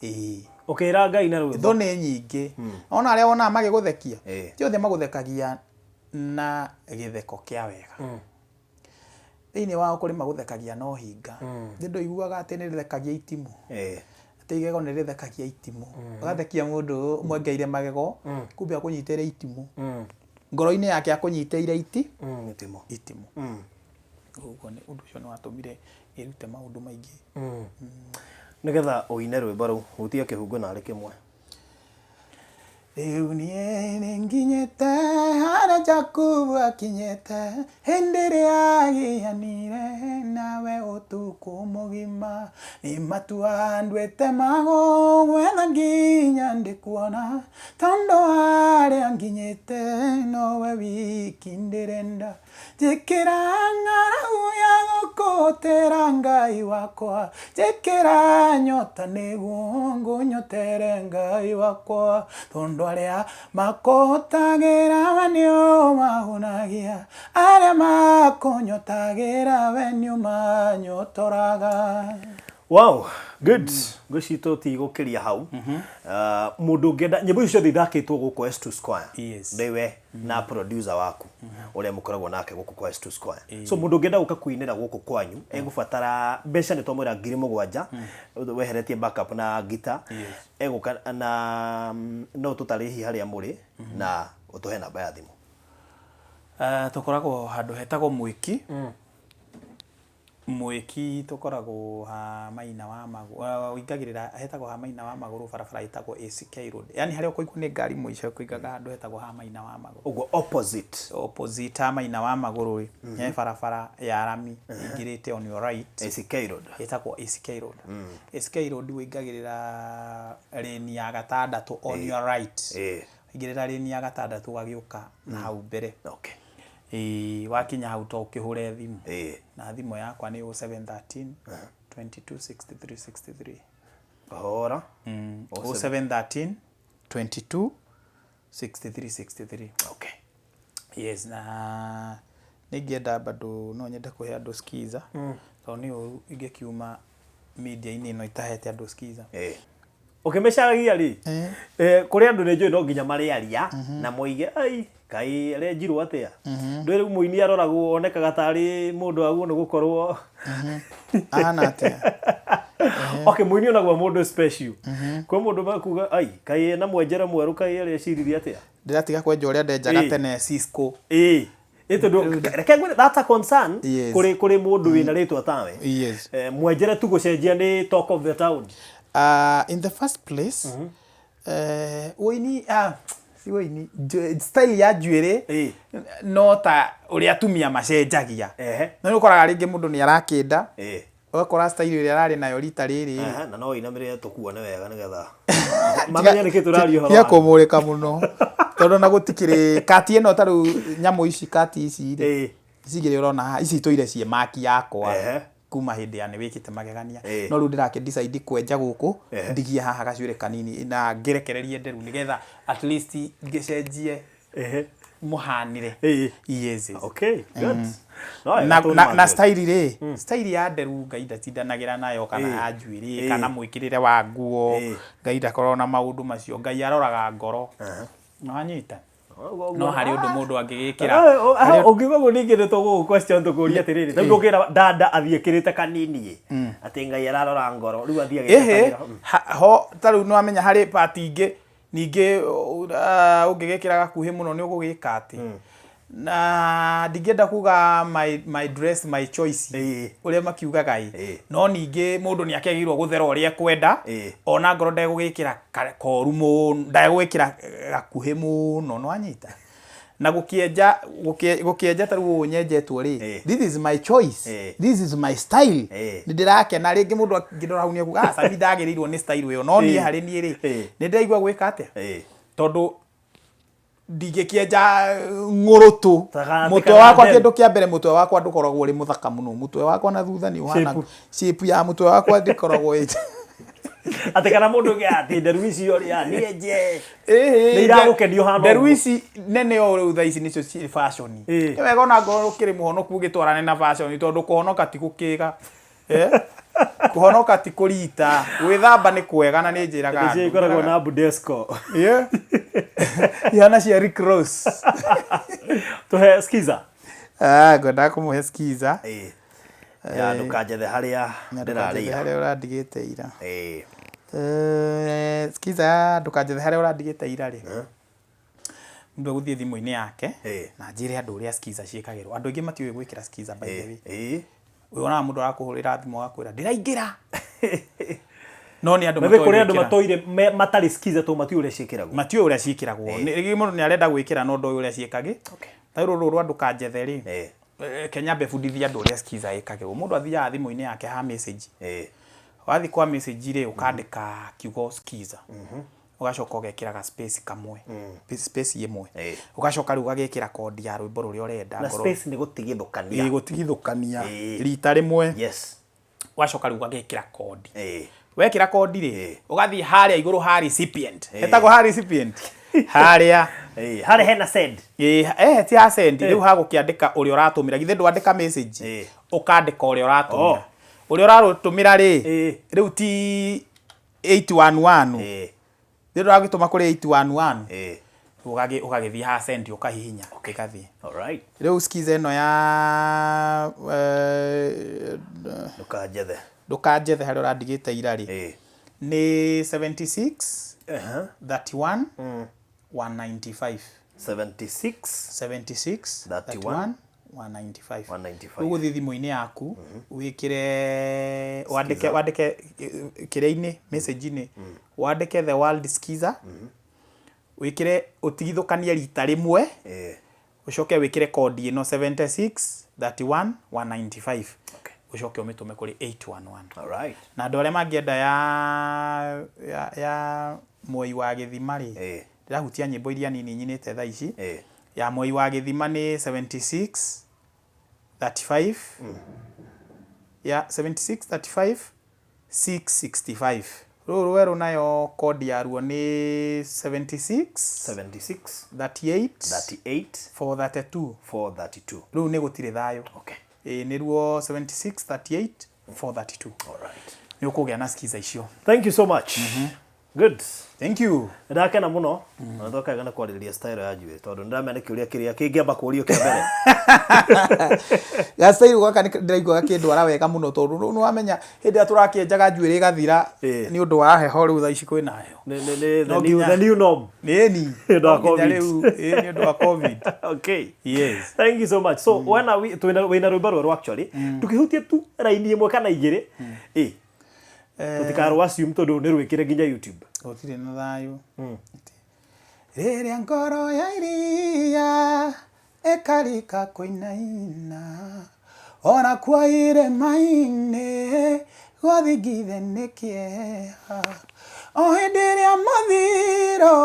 Ĩĩ. Ũkĩra Ngai na rwĩmbo. Thũ nĩ nyingĩ. Ona arĩa wonaga magĩgũthekia, ti othe magũthekagia na gĩtheko kĩa wega. Thĩinĩ wao kũrĩ magũthekagia na ũhinga. Nĩ ndũiguaga atĩ nĩ rĩthekagia itimũ? Atĩ igego nĩ rĩthekagia itimũ. Ũgathekia mũndũ ũmwengeire magego, kumbe akũnyitĩire itimũ. Ngoro-inĩ yake akũnyitĩire iti? Itimũ. Itimũ. Ũguo nĩ ũndũ ũcio nĩ watũmire ĩrute maũndũ maingĩ. Nĩgetha ũine rwĩmbo rũu, hutia kĩhungo narĩ kĩmwe. Rĩu niĩ nĩnginyĩte harĩa Jakubu akinyĩte, hĩndĩ ĩrĩa agianire nawe ũtukũ mũgima. Nĩ matua nduĩte ma gũgwetha nginya ndĩkuona, tondũ harĩa nginyĩte nowe wiki ndĩrenda. Njĩkĩra ng'aragu ya gũkũhũtĩra Ngai wakwa, njĩkĩra nyota nĩguo ngũnyotere Ngai wakwa, tondũ arĩa makũhũtagĩra we nĩũmahũnagia, arĩa makũnyotagĩra we nĩũmanyotoraga. Wow, good. Ngwĩciria tũtigũkĩria hau. Mũndũ ũngĩenda nyĩmbo icio ciothe ithakĩtwo gũkũ S2 Square. Yes. Nĩwe na producer waku ũrĩa mũkoragwo nake gũkũ kwa S2 Square. So mũndũ ũngĩenda gũka kũinĩra gũkũ kwanyu egũbatara mbeca nĩ twamwĩra 7,000 weheretie backup na guitar. Egũka na no ũtũtarĩrie hihi harĩa mũrĩ na ũtũhe namba ya thimũ. Tũkoragwo handũ hetagwo Mwĩki. Mwĩki tũkoragwo ha Maina wa Magũrũ, ũingagĩrĩra hetagwo ha Maina wa Magũrũ barabara ĩtagwo ACK Road. Yaani harĩa ũkũigwo nĩ ngari mũico ũkũingaga handũ hetagwo ha Maina wa Magũrũ. Ũguo opposite. Opposite ha Maina wa Magũrũ rĩ, he barabara ya rami ĩingĩrĩte on your right. ACK Road. Ĩtagwo ACK Road. ACK Road ũingagĩrĩra lane ya gatandatũ on your right. Waingĩrĩra lane ya gatandatũ ũgagĩũka na hau mbere. Okay. Ĩĩ wakinya hau to ũkĩhũre thimũ. Ĩĩ. Na thimũ yakwa nĩ 0713 22 63 63. Hũra. 0713 22 63 63. Okay. Yes, na nĩ ingĩenda bado no nyende kũhe andũ skiza tondũ nĩ ũru ingĩkiuma media-inĩ ĩno itahete andũ skiza. Ĩĩ. Ũkĩmĩcaragia rĩ, eh, kũrĩ andũ nĩ njũĩ no nginya marĩaria na moige ai kaĩ arenjirwo atĩa ndũĩ rĩu mũini aroragwo onekaga tarĩ mũndũ agwo nĩ gũkorwo Ahana atĩa? Okay, mũini onagwo mũndũ special kwĩ mũndũ makuga ai kaĩ ena mwenjera mwerũ kaĩ areciririe atĩa Ndĩratiga kwenja ũrĩa ndenjaga tene Cisco. Ĩĩ. Ĩ tondũ reke ngwĩre that's a concern Yes. kũrĩ kũrĩ mũndũ wĩna rĩtwa tawe. Yes. Eh, mwenjere tu gũcenjia nĩ talk of the town. In the first place, ũini si ũini style ya njuĩrĩ no ta ũrĩa atumia macenjagia. No nĩ ũkoraga rĩngĩ mũndũ nĩ arakĩnda Ũgakora style ĩrĩa ararĩ nayo rita rĩrĩ rĩ. Aha, na no ũinamĩrĩre tũkuone wega nĩgetha mamenye nĩkĩ tũraria ũhoro Tiga waku. kũmũrĩka mũno. Tondũ ona gũtikĩrĩ kati ĩno ta rĩu nyamũ ici kati ici rĩ ici igĩrĩ ũrona haha ici itũire ciĩ maki yakwa kuma hĩndĩ ya nĩ wĩkĩte magegania. No rĩu ndĩrakĩ decide kwenja gũkũ ndigie haha gacuĩrĩ kanini na ngĩrekererie nderu nĩgetha at least ngĩcenjie mũhanĩre. Yes, yes. Okay, good. No wega Na, tondũ na, nĩ na wagĩrĩire. style rĩ style ya nderu Ngai ndatindanagĩra nayo kana ya njuĩrĩ kana mwĩkĩrĩre wa nguo Ngai ndakoragwo na maũndũ macio Ngai aroraga ngoro nĩwanyita no harĩ ũndũ mũndũ angĩgĩkĩra harĩ ũndũ- Ũngiuga ũguo ningĩ nĩ tũgũgũ question tũkũrie atĩrĩrĩ ta rĩu ndũngĩra dada athiĩ ĩkĩrĩte kanini ĩ atĩ Ngai ararora ngoro rĩu athiĩ ĩhĩ agĩkĩra ho ta rĩu nĩwamenya harĩ part ingĩ Ningĩ ũngĩgĩkĩra gakuhĩ mũno nĩ ũgũgĩka atĩ na ndingĩenda kuga my, my dress my choice ũrĩa makiugaga ĩ no ningĩ mũndũ nĩ akĩagĩrĩirwo gũthera ũrĩa ekwenda ona ngorwo ndegũgĩkĩra koru mũno ndegũgĩkĩra gakuhĩ mũno nĩ wanyita na gũkĩenja gũkĩenja ta rĩu ũũ nyenjetwo rĩ this is my choice this is my style nĩ ndĩrakena rĩngĩ mũndũ angĩndora hau nĩ ekuga ah Sami ndagĩrĩirwo nĩ style ĩyo no niĩ harĩ niĩ rĩ nĩ ndĩraigua gwĩka atĩa tondũ ndingĩkĩenja ng'ũrũtũ mũtwe wakwa kĩndũ kĩa mbere mũtwe wakwa ndũkoragwo ũrĩ mũthaka mũno mũtwe wakwa na thutha nĩ ũhana shape ya mũtwe wakwa ndĩkoragwo ĩ Atĩ kana mũndũ ũngĩ atĩ nderu icio rĩ ah, niĩ nje Ĩhĩ, Nĩ iragũkenia ũhana nderu ũguo. ici nene o rĩu thaa ici nĩcio ciĩ fashion Ĩĩ. nĩ wega ona ngorwo ũkĩrĩ mũhonoku ũgĩtwarane na fashion tondũ kũhonoka ti gũkĩga Eh? kũhonoka ti kũrita gwĩthamba nĩ kwega na nĩ njĩraga Nĩcio andũ. ikoragwo na Budesco. Yeah. ihana cia Rick Ross Tũhe skiza. Ah, ngwendaga kũmũhe skiza Ĩĩ. Ya ndũkanjethe harĩa Na ndĩrarĩ ndũkanjethe ira. harĩa ũrandigĩte ira. Ĩĩ. Eh, skiza ya ndũkanjethe harĩa ũrandigĩte ira rĩ mũndũ egũthiĩ thimũ-inĩ yake Ĩĩ. na njĩre andũ ũrĩa skiza ciĩkagĩrwo andũ aingĩ matiũĩ gwĩkĩra skiza by the way Ĩĩ. wonaga mũndũ arakũhũrĩra thimũ agakwĩra ndĩraingĩra no nĩ andũ Maybe matoĩ kũrĩ andũ gwĩkĩra. matũire matarĩ skiza tondũ matiũĩ ũrĩa ciĩkĩragwo. matiũĩ ũrĩa ciĩkĩragwo Nĩ- rĩngĩ mũndũ nĩ arenda gwĩkĩra no ndoĩ ũrĩa ciĩkagĩ ta rũrũ rwa ndũkanjethe rĩ Ĩĩ. Eh, Kenya nyambe bundithie andũ ũrĩa skiza ĩkagĩrwo mũndũ athiaga thimũ-inĩ yake ha message Ĩĩ. wathiĩ kwa message rĩ ũkandĩka kiugo skiza ũgacoka ũgekĩra ga space kamwe space ĩmwe Ĩĩ. ũgacoka rĩu ũgagĩkĩra kondi ya rwĩmbo rũrĩa ũrenda Na ngorwo- space nĩ gũtigithũkania. Ĩĩ, gũtigithũkania Ĩĩ. rita rĩmwe Yes. ũgacoka rĩu ũgagĩkĩra kondi Ĩĩ. wekĩra kondi rĩ Ĩĩ. ũgathiĩ harĩa igũrũ ha recipient hetagwo ha recipient harĩa Ĩĩ. Harĩa hena send. Ĩĩ, eh, ti ha send rĩu hagũkĩandĩka ũrĩa ũratũmĩra githĩ ndwandĩka message Ĩĩ. ũkandĩka ũrĩa ũratũmĩra Oh. ũrĩa ũratũmĩra rĩ Ĩĩ. rĩu ti 811 Ĩĩ. Rĩu ndũragĩtũma kũrĩ 811 Ĩĩ. Ũgagĩ- ũgagĩthiĩ ha send ũkahihinya ĩgathiĩ All right. rĩu skiza ĩno ya eh, Ndũkanjethe. ndũkanjethe harĩa ũrandigĩte ira rĩ Ĩĩ. nĩ 76 Aha. 31 195 76 76 31 195 195. ũgũthiĩ thimũ-inĩ yaku wĩkĩre wandĩke wandĩke eh, kĩrĩa-inĩ message-inĩ wandĩke the world skiza wĩkĩre ũtigithũkanie rita rĩmwe Ĩĩ. ũcoke wĩkĩre kondi ĩno 76 31 195 Okay. ũcoke ũmĩtũme kũrĩ 811 All right. na andũ arĩa mangĩenda ya, ya, ya mwei wa gĩthima rĩ Ĩĩ. ndĩrahutia nyĩmbo iria nini nyinĩte thaa ici Ĩĩ. ya mwei wa gĩthima nĩ 76 35 ya 76 35 665 rũrũ rwerũ nayo kodi yaruo nĩ 76 76 38 38 432 432. rĩu nĩ gũtirĩ thayũ Okay. Ĩĩ nĩruo 76 38 432 All right. nĩ ũkũgĩa na skiza icio Thank you so much. Good. Thank you. Ndakena mũno na nĩtwakega na kwarĩrĩria style ya njuĩrĩ tondũ nĩndamenya nĩ kĩũria kĩrĩa kĩngĩamba kũrio kĩa mbere. Ga style gaka nĩ ndĩraigua gakĩndwara wega mũno tondũ rĩu nĩwamenya hĩndĩ ĩrĩa tũrakĩenjaga njuĩrĩ ĩgathira Ĩĩ. nĩ ũndũ wa heho rĩu thaa ici kwĩna heho. Nĩ nĩ nĩ the No new nginya- the new norm. Nĩni. Nĩ ũndũ wa No nginya COVID. rĩu ĩĩ, nĩ ũndũ wa COVID. Okay. Yes. Thank you so much. So wena twĩna wĩna rwĩmbo rwerũ actually. Tũkĩhutie tu raini ĩmwe kana igĩrĩ. Ĩ. Tũtikarũ assume tondũ nĩ rwĩkĩre nginya YouTube. Gũtirĩ na thayũ. Rĩrĩa ngoro ya iria ĩkarika kũinaina ona kuo irĩma-inĩ gwathingithe nĩ kĩeha O hĩndĩ ĩrĩa mũthiro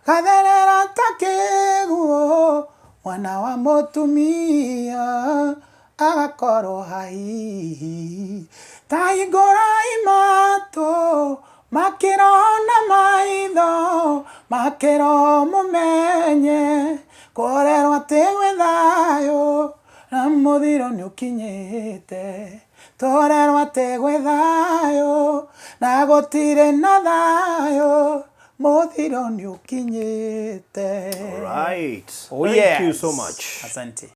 gatherera ta kĩguũ, mwana wa mũtumia agakorwo haihi. Ta hingũrai matũ makĩroho na maitho makĩroho mũmenye kũrerwo atĩ gwĩ thayũ na mũthiro nĩũkinyĩte. Tũrerwo atĩ gwĩ thayũ na gũtirĩ na thayũ mũthiro nĩũkinyĩte. All right. Oh, Thank yes. you so much. Asante.